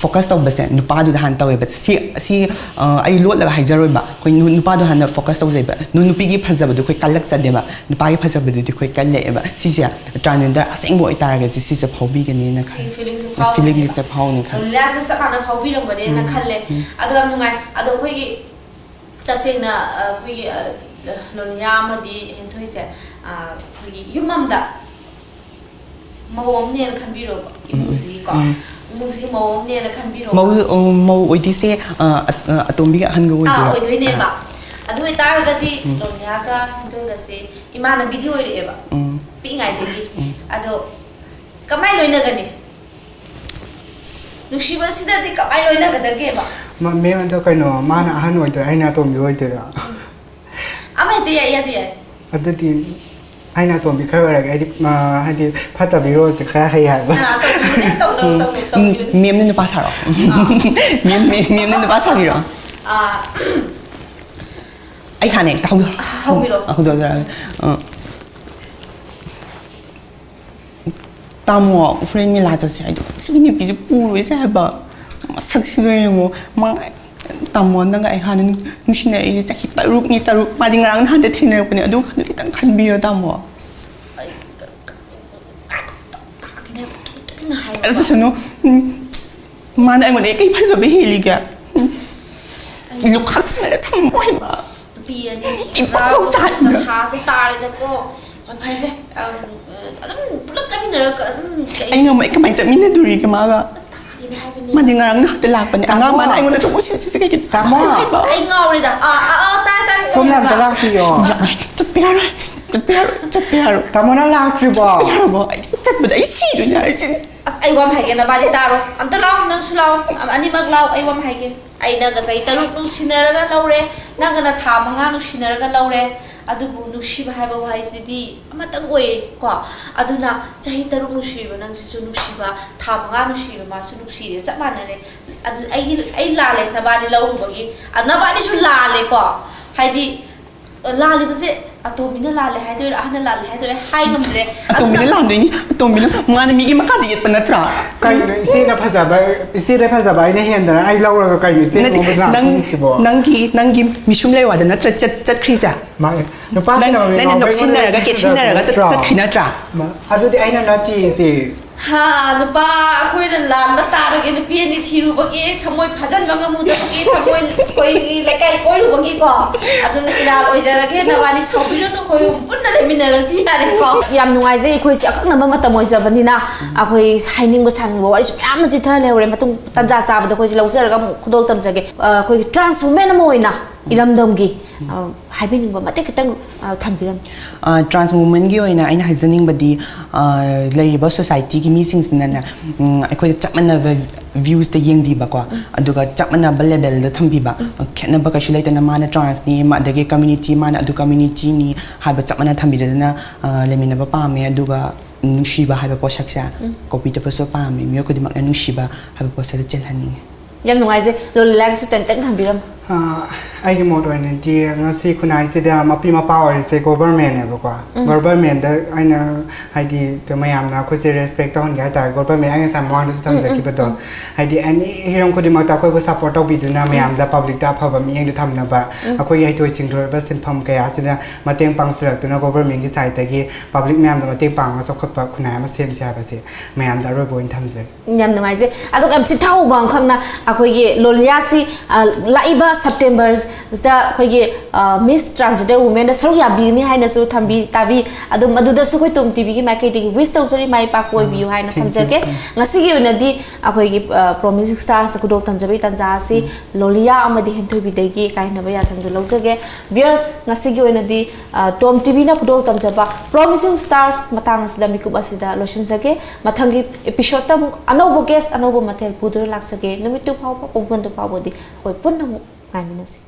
ꯐꯣꯀꯁ ꯇꯧꯕꯁꯦ ꯅꯨꯄꯥꯗꯨꯗ ꯍꯥꯟꯅ ꯇꯧꯋꯦꯕ꯫ ꯁꯤ ꯁꯤ ꯑ, ꯑꯩ ꯂꯣꯠꯂꯒ ꯍꯥꯏꯖꯔꯣꯏꯕ꯫ ꯑꯩꯈꯣꯏ ꯅꯨ- ꯅꯨꯄꯥꯗꯣ ꯍꯥꯟꯅ ꯐꯣꯀꯁ ꯇꯧꯖꯩꯕ꯫ ꯅꯨ- ꯅꯨꯄꯤꯒꯤ ꯐꯖꯕꯗꯣ ꯑꯩꯈꯣꯏ ꯀꯜꯂꯛꯆꯗꯦꯕ, ꯅꯨꯄꯥꯒꯤ ꯐꯖꯕꯗꯨꯗꯤ ꯑꯩꯈꯣꯏ ꯀꯜꯂꯛꯑꯦꯕ꯫ ꯁꯤꯁꯦ ꯇ꯭ꯔꯥꯟꯖꯦꯟꯗꯔ ꯑꯁꯦꯡꯕ ꯑꯣꯏꯇꯥꯔꯒꯗꯤ ꯁꯤꯁꯦ ꯐꯥꯎꯕꯤꯒꯅꯤꯅ ꯁꯤ ꯈꯜꯂꯤ꯫ ꯐꯤꯂꯤꯡꯁꯦ ꯐꯥꯎꯕꯅꯦꯕ꯫ ꯐꯤꯂꯤꯡꯁꯦ ꯐꯥꯎꯅꯤ ꯈꯜꯂꯤ꯫ ꯂꯣꯂꯤꯌꯥꯁꯨ ꯆꯞ ꯃꯥꯟꯅ ꯐꯥꯎꯕꯤꯔꯝꯒꯅꯦꯅ ꯈꯜꯂꯦ꯫ ꯑꯗꯣ ꯌꯥꯝ ꯅꯨꯡꯉꯥꯏ꯫ ꯑꯗꯣ ꯑꯩꯈꯣꯏꯒꯤ ꯇꯁꯦꯡꯅ ꯑ, ꯑꯩꯈꯣꯏꯒꯤ ꯑ, ꯂꯣꯂꯤꯌꯥ ꯑꯃꯗꯤ ꯍꯦꯟꯊꯣꯏꯁꯦ, ꯑ, ꯑꯩꯈꯣꯏꯒꯤ ꯌꯨꯝ ꯑꯃꯗ ꯃꯧ ꯑꯃꯅꯦꯅ ꯈꯟꯕꯤꯔꯣꯕ, ꯏꯃꯨꯡꯁꯤꯒꯤꯀꯣ꯫ ꯏꯃꯨꯡꯁꯤꯒꯤ ꯃꯧ ꯑꯃꯅꯦꯅ ꯈꯟꯕꯤꯔꯣꯕ꯫ ꯃꯧ ꯑ, ꯃꯧ ꯑꯣꯏꯗꯣꯏꯁꯦ ꯑ, ꯑ, ꯑꯇꯣꯝꯕꯤꯒ ꯑꯍꯟꯒ ꯑꯥ, ꯑꯣꯏꯗꯣꯏꯔꯥ? ꯑꯣꯏꯗꯣꯏꯅꯦꯕ꯫ ꯑꯥ. ꯑꯗꯨ ꯑꯣꯏꯇꯥꯔꯒꯗꯤ ꯂꯣꯂꯤꯌꯥꯒ ꯍꯦꯟꯊꯣꯏꯒꯁꯦ ꯏꯃꯥꯟꯅꯕꯤꯗꯤ ꯑꯣꯏꯔꯛꯑꯦꯕ, ꯎꯝ. ꯄꯤꯛꯏꯉꯩꯗꯒꯤ꯫ ꯑꯗꯣ ꯀꯃꯥꯏꯅ ꯂꯣꯏꯅꯒꯅꯤ? ꯅꯨꯡꯁꯤꯕꯁꯤꯗꯗꯤ ꯀꯃꯥꯏꯅ ꯂꯣꯏꯅꯒꯗꯒꯦꯕ? ꯃ- ꯃꯦꯝ, ꯑꯗꯣ ꯀꯩꯅꯣ, ꯃꯥꯅ ꯑꯍꯟ ꯑꯣꯏꯗꯣꯏꯔꯥ, ꯑꯩꯅ ꯑꯇꯣꯝꯕꯤ ꯑꯣꯏꯗꯣꯏꯔꯥ? ꯑꯃ ꯍꯦꯛꯇ ꯌꯥꯏ, ꯏꯌꯥꯗ ꯌꯥꯏ꯫ ꯑꯗꯨꯗꯤ ꯑꯩꯅ ꯑꯇꯣꯝꯕꯤ ꯈꯔ ꯑꯣꯏꯔꯒꯦ꯫ ꯑꯩꯗꯤ ꯃ- ꯍꯥꯏꯗꯤ ꯐꯠꯇꯕꯤ ꯔꯣꯜꯁꯦ ꯈꯔ ꯍꯩ ꯍꯥꯏꯕ꯫ ꯑꯥ, ꯇꯧꯕꯤꯌꯨꯅꯦ, ꯇꯧꯅꯧ, ꯇꯧꯅꯧ, ꯇꯧꯕꯤꯌꯨꯅꯦ꯫ ꯃꯦꯝꯅ ꯅꯨꯄꯥ ꯁꯥꯔꯣ꯫ ꯃꯦꯝ ꯃꯦꯝ- ꯃꯦꯝꯅ ꯅꯨꯄꯥ ꯁꯥꯕꯤꯔꯣ꯫ ꯑꯥ, ꯑꯩ ꯍꯥꯟꯅ ꯍꯦꯛꯇ ꯍꯧꯗꯣ- ꯍꯧꯕꯤꯔꯣ꯫ ꯍꯧꯗꯣꯛꯆꯔꯛꯑꯒꯦ꯫ ꯑ. ꯇꯥꯃꯣ, ꯍꯣꯔꯦꯟ ꯃꯦꯂꯥ ꯆꯠꯁꯦ ꯍꯥꯏꯗꯣ ꯁꯤꯒꯤ ꯅꯨꯄꯤꯁꯦ ꯄꯨꯔꯣꯏꯁꯦ ꯍꯥꯏꯕ꯫ ꯃꯁꯛꯁꯤꯒ ꯌꯦꯡꯉꯣ꯫ ꯃꯥ, ꯇꯥꯃꯣ, ꯅꯪꯒ ꯑꯩ ꯍꯥꯟꯅ ꯅꯨꯡ- ꯅꯨꯡꯁꯤꯅꯔꯛꯏꯁꯦ ꯆꯍꯤ ꯇꯔꯨꯛꯅꯤ, ꯇꯔꯨꯛ꯫ ꯃꯥꯗꯤ ꯉꯔꯥꯡ ꯅꯍꯥꯟꯗ ꯊꯦꯡꯅꯔꯛꯄꯅꯦ꯫ ꯑꯗꯨ ꯋꯥꯈꯜꯗꯣ ꯈꯤꯇꯪ ꯈꯟꯕꯤꯌꯣ, ꯇꯥꯃꯣ꯫ ꯑꯩ ꯇꯨꯃꯤꯟꯅ ꯍꯥꯏꯌꯣ꯫ ꯑꯗꯨꯁꯅꯨ, ꯎꯝ, ꯃꯥꯅ ꯑꯩꯉꯣꯟꯗ ꯀꯩ ꯐꯖꯕ ꯍꯦꯜꯂꯤꯒꯦ? ꯎꯝ. ꯂꯨꯈꯥꯛ ꯆꯪꯉꯒ ꯊꯝꯃꯣ ꯍꯥꯏꯕ꯫ ꯅꯨꯄꯤ ꯑꯅꯤ ꯏꯄꯣꯛ ꯆꯥꯛꯏꯗ꯫ ꯗꯁꯥꯁꯦ ꯇꯥꯔꯦꯗꯀꯣ꯫ ꯍꯣꯏ, ꯐꯔꯦꯁꯦ꯫ ꯑꯝ, ꯑꯗꯨꯝ ꯄꯨꯂꯞ ꯆꯠꯃꯤꯟꯅꯔꯒ ꯑꯗꯨꯝ ꯀꯩ ꯑꯩ ꯉꯝꯃꯣꯏ꯫ ꯑꯩ ꯀꯃꯥꯏꯅ ꯆꯠꯃꯤꯟꯅꯗꯣꯔꯤꯒꯦ ꯃꯥꯒ? ꯇꯥꯒꯦꯅꯦ ꯍꯥꯏꯕꯅꯤ꯫ ꯃꯥꯗꯤ ꯉꯔꯥꯡ ꯉꯥꯏꯍꯥꯛꯇ ꯂꯥꯛꯄꯅꯦ꯫ ꯑꯉꯥꯡ ꯃꯥꯅ ꯑꯩꯉꯣꯟꯗ ꯆꯠꯂꯨꯁꯤ ꯆꯠꯁꯤ ꯀꯩꯒꯤꯅꯣ? ꯇꯥꯃꯣ꯫ ꯍꯥꯏꯕ꯫ ꯑꯩ ꯉꯥꯎꯔꯦꯗ꯫ ꯑꯥ ꯑꯥ ꯑꯥ ꯇꯥꯏ ꯇꯥꯏ꯫ ꯁꯣꯝꯅ ꯑꯝꯇ ꯂꯥꯛꯄꯤꯌꯣ꯫ ꯌꯥꯔꯦ, ꯆꯠꯄ ꯌꯥꯔꯣꯏ꯫ ꯆꯠꯄ ꯌꯥꯔꯣꯏ꯫ ꯆꯠꯄ ꯌꯥꯔꯣꯏ꯫ ꯇꯥꯃꯣꯅ ꯂꯥꯛꯇ꯭ꯔꯤꯕꯣ? ꯆꯠꯄ ꯌꯥꯔꯕꯣ? ꯑꯩ ꯆꯠꯄꯗ ꯑꯩ ꯁꯤꯗꯣꯏꯅꯦ ꯍꯥꯏꯁꯤꯅꯦ꯫ ꯑꯁ, ꯑꯩ ꯋꯥ ꯑꯃ ꯍꯥꯏꯒꯦ, ꯅꯕꯥꯅꯤ ꯇꯥꯔꯣ꯫ ꯑꯝꯇ ꯂꯥꯎ꯫ ꯅꯪꯁꯨ ꯂꯥꯎ꯫ ꯑꯝ-, ꯑꯅꯤꯃꯛ ꯂꯥꯎ꯫ ꯑꯩ ꯋꯥ ꯑꯃ ꯍꯥꯏꯒꯦ꯫ ꯑꯩꯅꯒ ꯆꯍꯤ ꯇꯔꯨꯛ ꯅꯨꯡꯁꯤꯅꯔꯒ ꯂꯧꯔꯦ, ꯅꯪꯒꯅ ꯊꯥ ꯃꯉꯥ ꯅꯨꯡꯁꯤꯅꯔꯒ ꯂꯧꯔꯦ꯫ ꯑꯗꯨꯕꯨ ꯅꯨꯡꯁꯤꯕ ꯍꯥꯏꯕ ꯋꯥꯍꯩꯁꯤꯗꯤ ꯑꯃꯇꯪ ꯑꯣꯏꯌꯦꯀꯣ꯫ ꯑꯗꯨꯅ ꯆꯍꯤ ꯇꯔꯨꯛ ꯅꯨꯡꯁꯤꯔꯤꯕ ꯅꯪꯁꯤꯁꯨ ꯅꯨꯡꯁꯤꯕ, ꯊꯥ ꯃꯉꯥ ꯅꯨꯡꯁꯤꯔꯤꯕ ꯃꯥꯁꯨ ꯅꯨꯡꯁꯤꯔꯦ, ꯆꯞ ꯃꯥꯟꯅꯔꯦ꯫ ꯑꯗꯨ ꯑꯩꯒꯤ, ꯑꯩ ꯂꯥꯜꯂꯦ ꯅꯕꯥꯅꯤ ꯂꯧꯔꯨꯕꯒꯤ꯫ ꯑ, ꯅꯕꯥꯅꯤꯁꯨ ꯂꯥꯜꯂꯦꯀꯣ꯫ ꯍꯥꯏꯗꯤ, ꯑ, ꯂꯥꯜꯂꯤꯕꯁꯦ ꯑꯇꯣꯝꯕꯤꯅ ꯂꯥꯜꯂꯦ ꯍꯥꯏꯗꯣꯏꯔꯥ, ꯑꯍꯟꯅ ꯂꯥꯜꯂꯦ ꯍꯥꯏꯗꯣꯏꯔꯥ, ꯍꯥꯏ ꯉꯝꯗ꯭ꯔꯦ꯫ ꯑꯇꯣꯝꯕꯤꯅ ꯑꯗꯨꯅ ꯂꯥꯟꯗꯣꯏꯅꯤ꯫ ꯑꯇꯣꯝꯕꯤꯅ ꯃꯥꯅ ꯃꯤꯒꯤ ꯃꯈꯥꯗ ꯌꯦꯠꯄ ꯅꯠꯇ꯭ꯔꯥ? ꯀꯩꯅꯣ, ꯏꯆꯦꯅ ꯐꯖꯕ, ꯏꯆꯦꯗ ꯐꯖꯕ ꯑꯩꯅ ꯍꯦꯟꯗꯅ ꯑꯩ ꯂꯧꯔꯒ ꯀꯩꯅꯣ ꯏꯆꯦ ꯅꯠꯇꯦ, ꯊꯣꯡꯕꯗ ꯅꯪ, ꯂꯥꯛꯄꯤꯁꯤꯕꯣ? ꯅꯪꯒꯤ, ꯅꯪꯒꯤ ꯃꯤꯁꯨꯝ ꯂꯩꯋꯥꯗ ꯅꯠꯇ꯭ꯔ ꯆꯠ-, ꯆꯠꯈ꯭ꯔꯤꯁꯦ? ꯃꯥꯅꯦ꯫ ꯅꯪ, ꯅꯨꯄꯥꯁꯤꯡꯅ ꯍꯧꯖꯤꯛ ꯅꯪꯅ ꯉꯥꯎꯕꯩ ꯅꯣꯛꯁꯤꯟꯅꯔꯒ ꯉꯥꯎꯕꯩ ꯀꯦꯠꯁꯤꯟꯅꯔꯒ ꯆꯠ-, ꯅꯠꯇ꯭ꯔꯣ? ꯆꯠꯈ꯭ꯔꯤ ꯅꯠꯇ꯭ꯔꯥ? ꯃꯥ-, ꯑꯗꯨꯗꯤ ꯑꯩꯅ ꯅꯠꯇꯦ ꯏꯆꯦ꯫ ꯍꯥ, ꯅꯨꯄꯥ ꯑꯩꯈꯣꯏꯅ ꯂꯥꯟꯕ ꯇꯥꯔꯒꯦ, ꯅꯨꯄꯤ ꯑꯅꯤ ꯊꯤꯔꯨꯕꯒꯤ, ꯊꯃꯣꯏ ꯐꯥꯖꯟꯕ ꯉꯝꯃꯨꯗꯕꯒꯤ, ꯊꯃꯣꯏ ꯑꯩꯈꯣꯏꯒꯤ ꯂꯩꯀꯥꯏ ꯀꯣꯏꯔꯨꯕꯒꯤꯀꯣ꯫ ꯑꯗꯨꯅ ꯏꯔꯥꯜ ꯑꯣꯏꯖꯔꯒꯦ, ꯅꯕꯥꯅꯤ ꯁꯥꯎꯕꯤꯔꯅꯨ, ꯑꯩꯈꯣꯏ ꯑꯍꯨꯝ ꯄꯨꯟꯅ ꯂꯩꯃꯤꯟꯅꯔꯁꯤ ꯌꯥꯔꯦꯀꯣ꯫ ꯌꯥꯝ ꯅꯨꯡꯉꯥꯏꯖꯩ, ꯑꯩꯈꯣꯏꯁꯦ ꯑꯀꯛꯅꯕ ꯃꯇꯝ ꯑꯣꯏꯖꯕꯅꯤꯅ ꯑꯩꯈꯣꯏ ꯍꯥꯏꯅꯤꯡꯕ ꯁꯥꯅꯤꯡꯕ ꯋꯥꯔꯤꯁꯨ ꯃꯌꯥꯝ ꯑꯃ ꯆꯤꯊ ꯂꯩꯍꯧꯔꯦ꯫ ꯃꯇꯨꯡ ꯇꯟꯖꯥ ꯆꯥꯕꯗ ꯑꯩꯈꯣꯏꯁꯦ ꯂꯧꯖꯔꯒ ꯑꯃꯨꯛ ꯈꯨꯗꯣꯜ ꯇꯝꯖꯒꯦ꯫ ꯑ, ꯑꯩꯈꯣꯏꯒꯤ trans woman ꯑꯃ ꯑꯣꯏꯅ ꯏꯔꯝꯗꯝꯒꯤ, ꯑ, ꯍꯥꯏꯕꯤꯅꯤꯡꯕ ꯃꯇꯦꯛ ꯈꯤꯇꯪ, ꯑ, ꯊꯝꯕꯤꯔꯝꯃꯨ꯫ ꯑ, trans womanꯒꯤ ꯑꯣꯏꯅ ꯑꯩꯅ ꯍꯥꯏꯖꯅꯤꯡꯕꯗꯤ, ꯑ, ꯂꯩꯔꯤꯕ societyꯒꯤ ꯃꯤꯁꯤꯡꯁꯤꯅꯅꯦ, ꯎꯝ, ꯑꯩꯈꯣꯏꯗ ꯆꯞ ꯃꯥꯟꯅꯕ viewsꯇ ꯌꯦꯡꯕꯤꯕꯀꯣ, ꯑꯗꯨꯒ ꯆꯞ ꯃꯥꯟꯅꯕ levelꯗ ꯊꯝꯕꯤꯕ, ꯈꯦꯠꯅꯕ ꯀꯩꯁꯨ ꯂꯩꯇꯅ ꯃꯥꯅ transꯅꯤ, ꯃꯥ-, ꯑꯗꯒꯤ community, ꯃꯥꯅ ꯑꯗꯨ communityꯅꯤ ꯍꯥꯏꯕ ꯆꯞ ꯃꯥꯟꯅ ꯊꯝꯕꯤꯔꯗꯅ, ꯑ, ꯂꯩꯃꯤꯟꯅꯕ ꯄꯥꯝꯃꯦ꯫ ꯑꯗꯨꯒ ꯅꯨꯡꯁꯤꯕ ꯍꯥꯏꯕ ꯄꯣꯠꯁꯛꯁꯦ ꯀꯣꯛꯄꯤꯗꯕꯁꯨ ꯄꯥꯝꯃꯦ꯫ ꯃꯤꯑꯣꯏ ꯈꯨꯗꯤꯡꯃꯛꯅ ꯅꯨꯡꯁꯤꯕ ꯍꯥꯏꯕ ꯄꯣꯠꯁꯛꯇ ꯆꯦꯜꯍꯟꯅꯤꯡꯉꯤ꯫ ꯌꯥꯝ ꯅꯨꯡꯉꯥꯏꯖꯩ꯫ ꯂꯣꯂꯤꯂꯥꯒꯤꯁꯨ ꯇꯦꯟꯇꯪ ꯊꯝꯕꯤꯔꯝꯃꯨ꯫ ꯑꯥ, ꯑꯩꯒꯤ ꯃꯣꯠ ꯑꯣꯏꯅꯗꯤ ꯉꯁꯤ ꯈꯨꯟꯅꯥꯏꯁꯤꯗ ꯃꯄꯤ ꯃꯄꯥ ꯑꯣꯏꯔꯤꯁꯦ ꯒꯣꯚꯔꯃꯦꯟꯅꯦꯕꯀꯣ꯫ ꯒꯣꯚꯔꯃꯦꯟꯗ ꯑꯩꯅ ꯍꯥꯏꯗꯤ ꯃꯌꯥꯝꯅ ꯑꯩꯈꯣꯏꯁꯦ ꯔꯦꯁꯄꯦꯛ ꯇꯧꯍꯟꯒꯦ ꯍꯥꯏꯇꯥꯔꯦ꯫ ꯒꯣꯚꯔꯃꯦꯟ ꯑꯩ ꯉꯁꯥꯏ ꯃꯃꯥꯡꯗꯁꯨ ꯊꯝꯖꯈꯤꯕꯗꯣ, ꯍꯥꯏꯗꯤ ꯑꯦꯅꯤ ꯍꯤꯔꯝ ꯈꯨꯗꯤꯡꯃꯛꯇ ꯑꯩꯈꯣꯏꯕꯨ ꯁꯞꯄꯣꯔꯠ ꯇꯧꯕꯤꯗꯨꯅ ꯃꯌꯥꯝꯗ ꯄꯕ꯭ꯂꯤꯛꯇ ꯑꯐꯕ ꯃꯤꯠꯌꯦꯡꯗ ꯊꯝꯅꯕ, ꯑꯩꯈꯣꯏꯒꯤ ꯍꯩꯊꯣꯏ ꯁꯤꯡꯊꯣꯏꯔꯕ ꯁꯤꯟꯐꯝ ꯀꯌꯥꯁꯤꯗ ꯃꯇꯦꯡ ꯄꯥꯡꯁꯤꯜꯂꯛꯇꯨꯅ ꯒꯣꯚꯔꯃꯦꯟꯒꯤ ꯁꯥꯏꯠꯇꯒꯤ ꯄꯕ꯭ꯂꯤꯛ ꯃꯌꯥꯝꯗ ꯃꯇꯦꯡ ꯄꯥꯡꯉꯒ ꯆꯥꯎꯈꯠꯄ ꯈꯨꯟꯅꯥꯏ ꯑꯃ ꯁꯦꯝꯁꯦ ꯍꯥꯏꯕꯁꯦ ꯃꯌꯥꯝꯗ ꯑꯔꯣꯏꯕ ꯑꯣꯏꯅ ꯊꯝꯖꯒꯦ꯫ ꯌꯥꯝ ꯅꯨꯡꯉꯥꯏꯖꯩ꯫ ꯑꯗꯨꯒ ꯌꯥꯝ ꯆꯤꯊꯍꯧꯕ ꯑꯃꯈꯛꯅ ꯑꯩꯈꯣꯏꯒꯤ ꯂꯣꯂꯤꯌꯥꯁꯤ, ꯑ, ꯂꯥꯛꯏꯕ ꯁꯦꯞꯇꯦꯝꯕꯔꯗ ꯑꯩꯈꯣꯏꯒꯤ, ꯑ, ꯃꯤꯁ ꯇ꯭ꯔꯥꯟꯁꯖꯦꯟꯗꯔ ꯋꯨꯃꯦꯟꯗ ꯁꯔꯨꯛ ꯌꯥꯕꯤꯒꯅꯤ ꯍꯥꯏꯅꯁꯨ ꯊꯝꯕꯤ ꯇꯥꯕꯤ꯫ ꯑꯗꯨꯝ ꯑꯗꯨꯗꯁꯨ ꯑꯩꯈꯣꯏ ꯇꯣꯝ ꯇꯤꯚꯤꯒꯤ ꯃꯥꯏꯀꯩꯗꯒꯤ ꯋꯤꯁ ꯇꯧꯖꯔꯤ, ꯃꯥꯏ ꯄꯥꯛꯄ ꯑꯣꯏꯕꯤꯌꯨ ꯍꯥꯏꯅ Thank you. ꯊꯝꯖꯒꯦ꯫ ꯉꯁꯤꯒꯤ ꯑꯣꯏꯅꯗꯤ ꯑꯩꯈꯣꯏꯒꯤ, ꯑ, ꯄ꯭ꯔꯣꯃꯤꯁꯤꯡ ꯁ꯭ꯇꯥꯔꯁꯇ ꯈꯨꯗꯣꯜ ꯇꯝꯖꯕꯒꯤ ꯇꯥꯟꯖꯥ ꯑꯁꯤ ꯂꯣꯂꯤꯌꯥ ꯑꯃꯗꯤ ꯍꯦꯟꯊꯣꯏꯕꯤꯗꯒꯤ ꯀꯥꯏꯅꯕ ꯌꯥꯊꯪꯗꯨ ꯂꯧꯖꯒꯦ꯫ ꯚꯤꯌꯔꯁ, ꯉꯁꯤꯒꯤ ꯑꯣꯏꯅꯗꯤ, ꯑ, ꯇꯣꯝ ꯇꯤꯚꯤꯅ ꯈꯨꯗꯣꯜ ꯇꯝꯖꯕ ꯄ꯭ꯔꯣꯃꯤꯁꯤꯡ ꯁ꯭ꯇꯥꯔꯁ ꯃꯇꯥꯡ ꯑꯁꯤꯗ ꯃꯤꯀꯨꯞ ꯑꯁꯤꯗ ꯂꯣꯏꯁꯤꯟꯖꯒꯦ꯫ ꯃꯊꯪꯒꯤ ꯑꯦꯄꯤꯁꯣꯗꯇ ꯑꯃꯨꯛ ꯑꯅꯧꯕ ꯒꯦꯁ, ꯑꯅꯧꯕ ꯃꯊꯦꯜ ꯄꯨꯗꯨꯅ ꯂꯥꯛꯆꯒꯦ꯫ ꯅꯨꯃꯤꯠꯇꯨ ꯐꯥꯎꯕ, ꯄꯨꯡ ꯀꯨꯟꯗꯨ ꯐꯥꯎꯕꯗꯤ ꯑꯩꯈꯣꯏ ꯄꯨꯟꯅ ꯑꯃꯨꯛ ꯉꯥꯏꯃꯤꯟꯅꯁꯤ꯫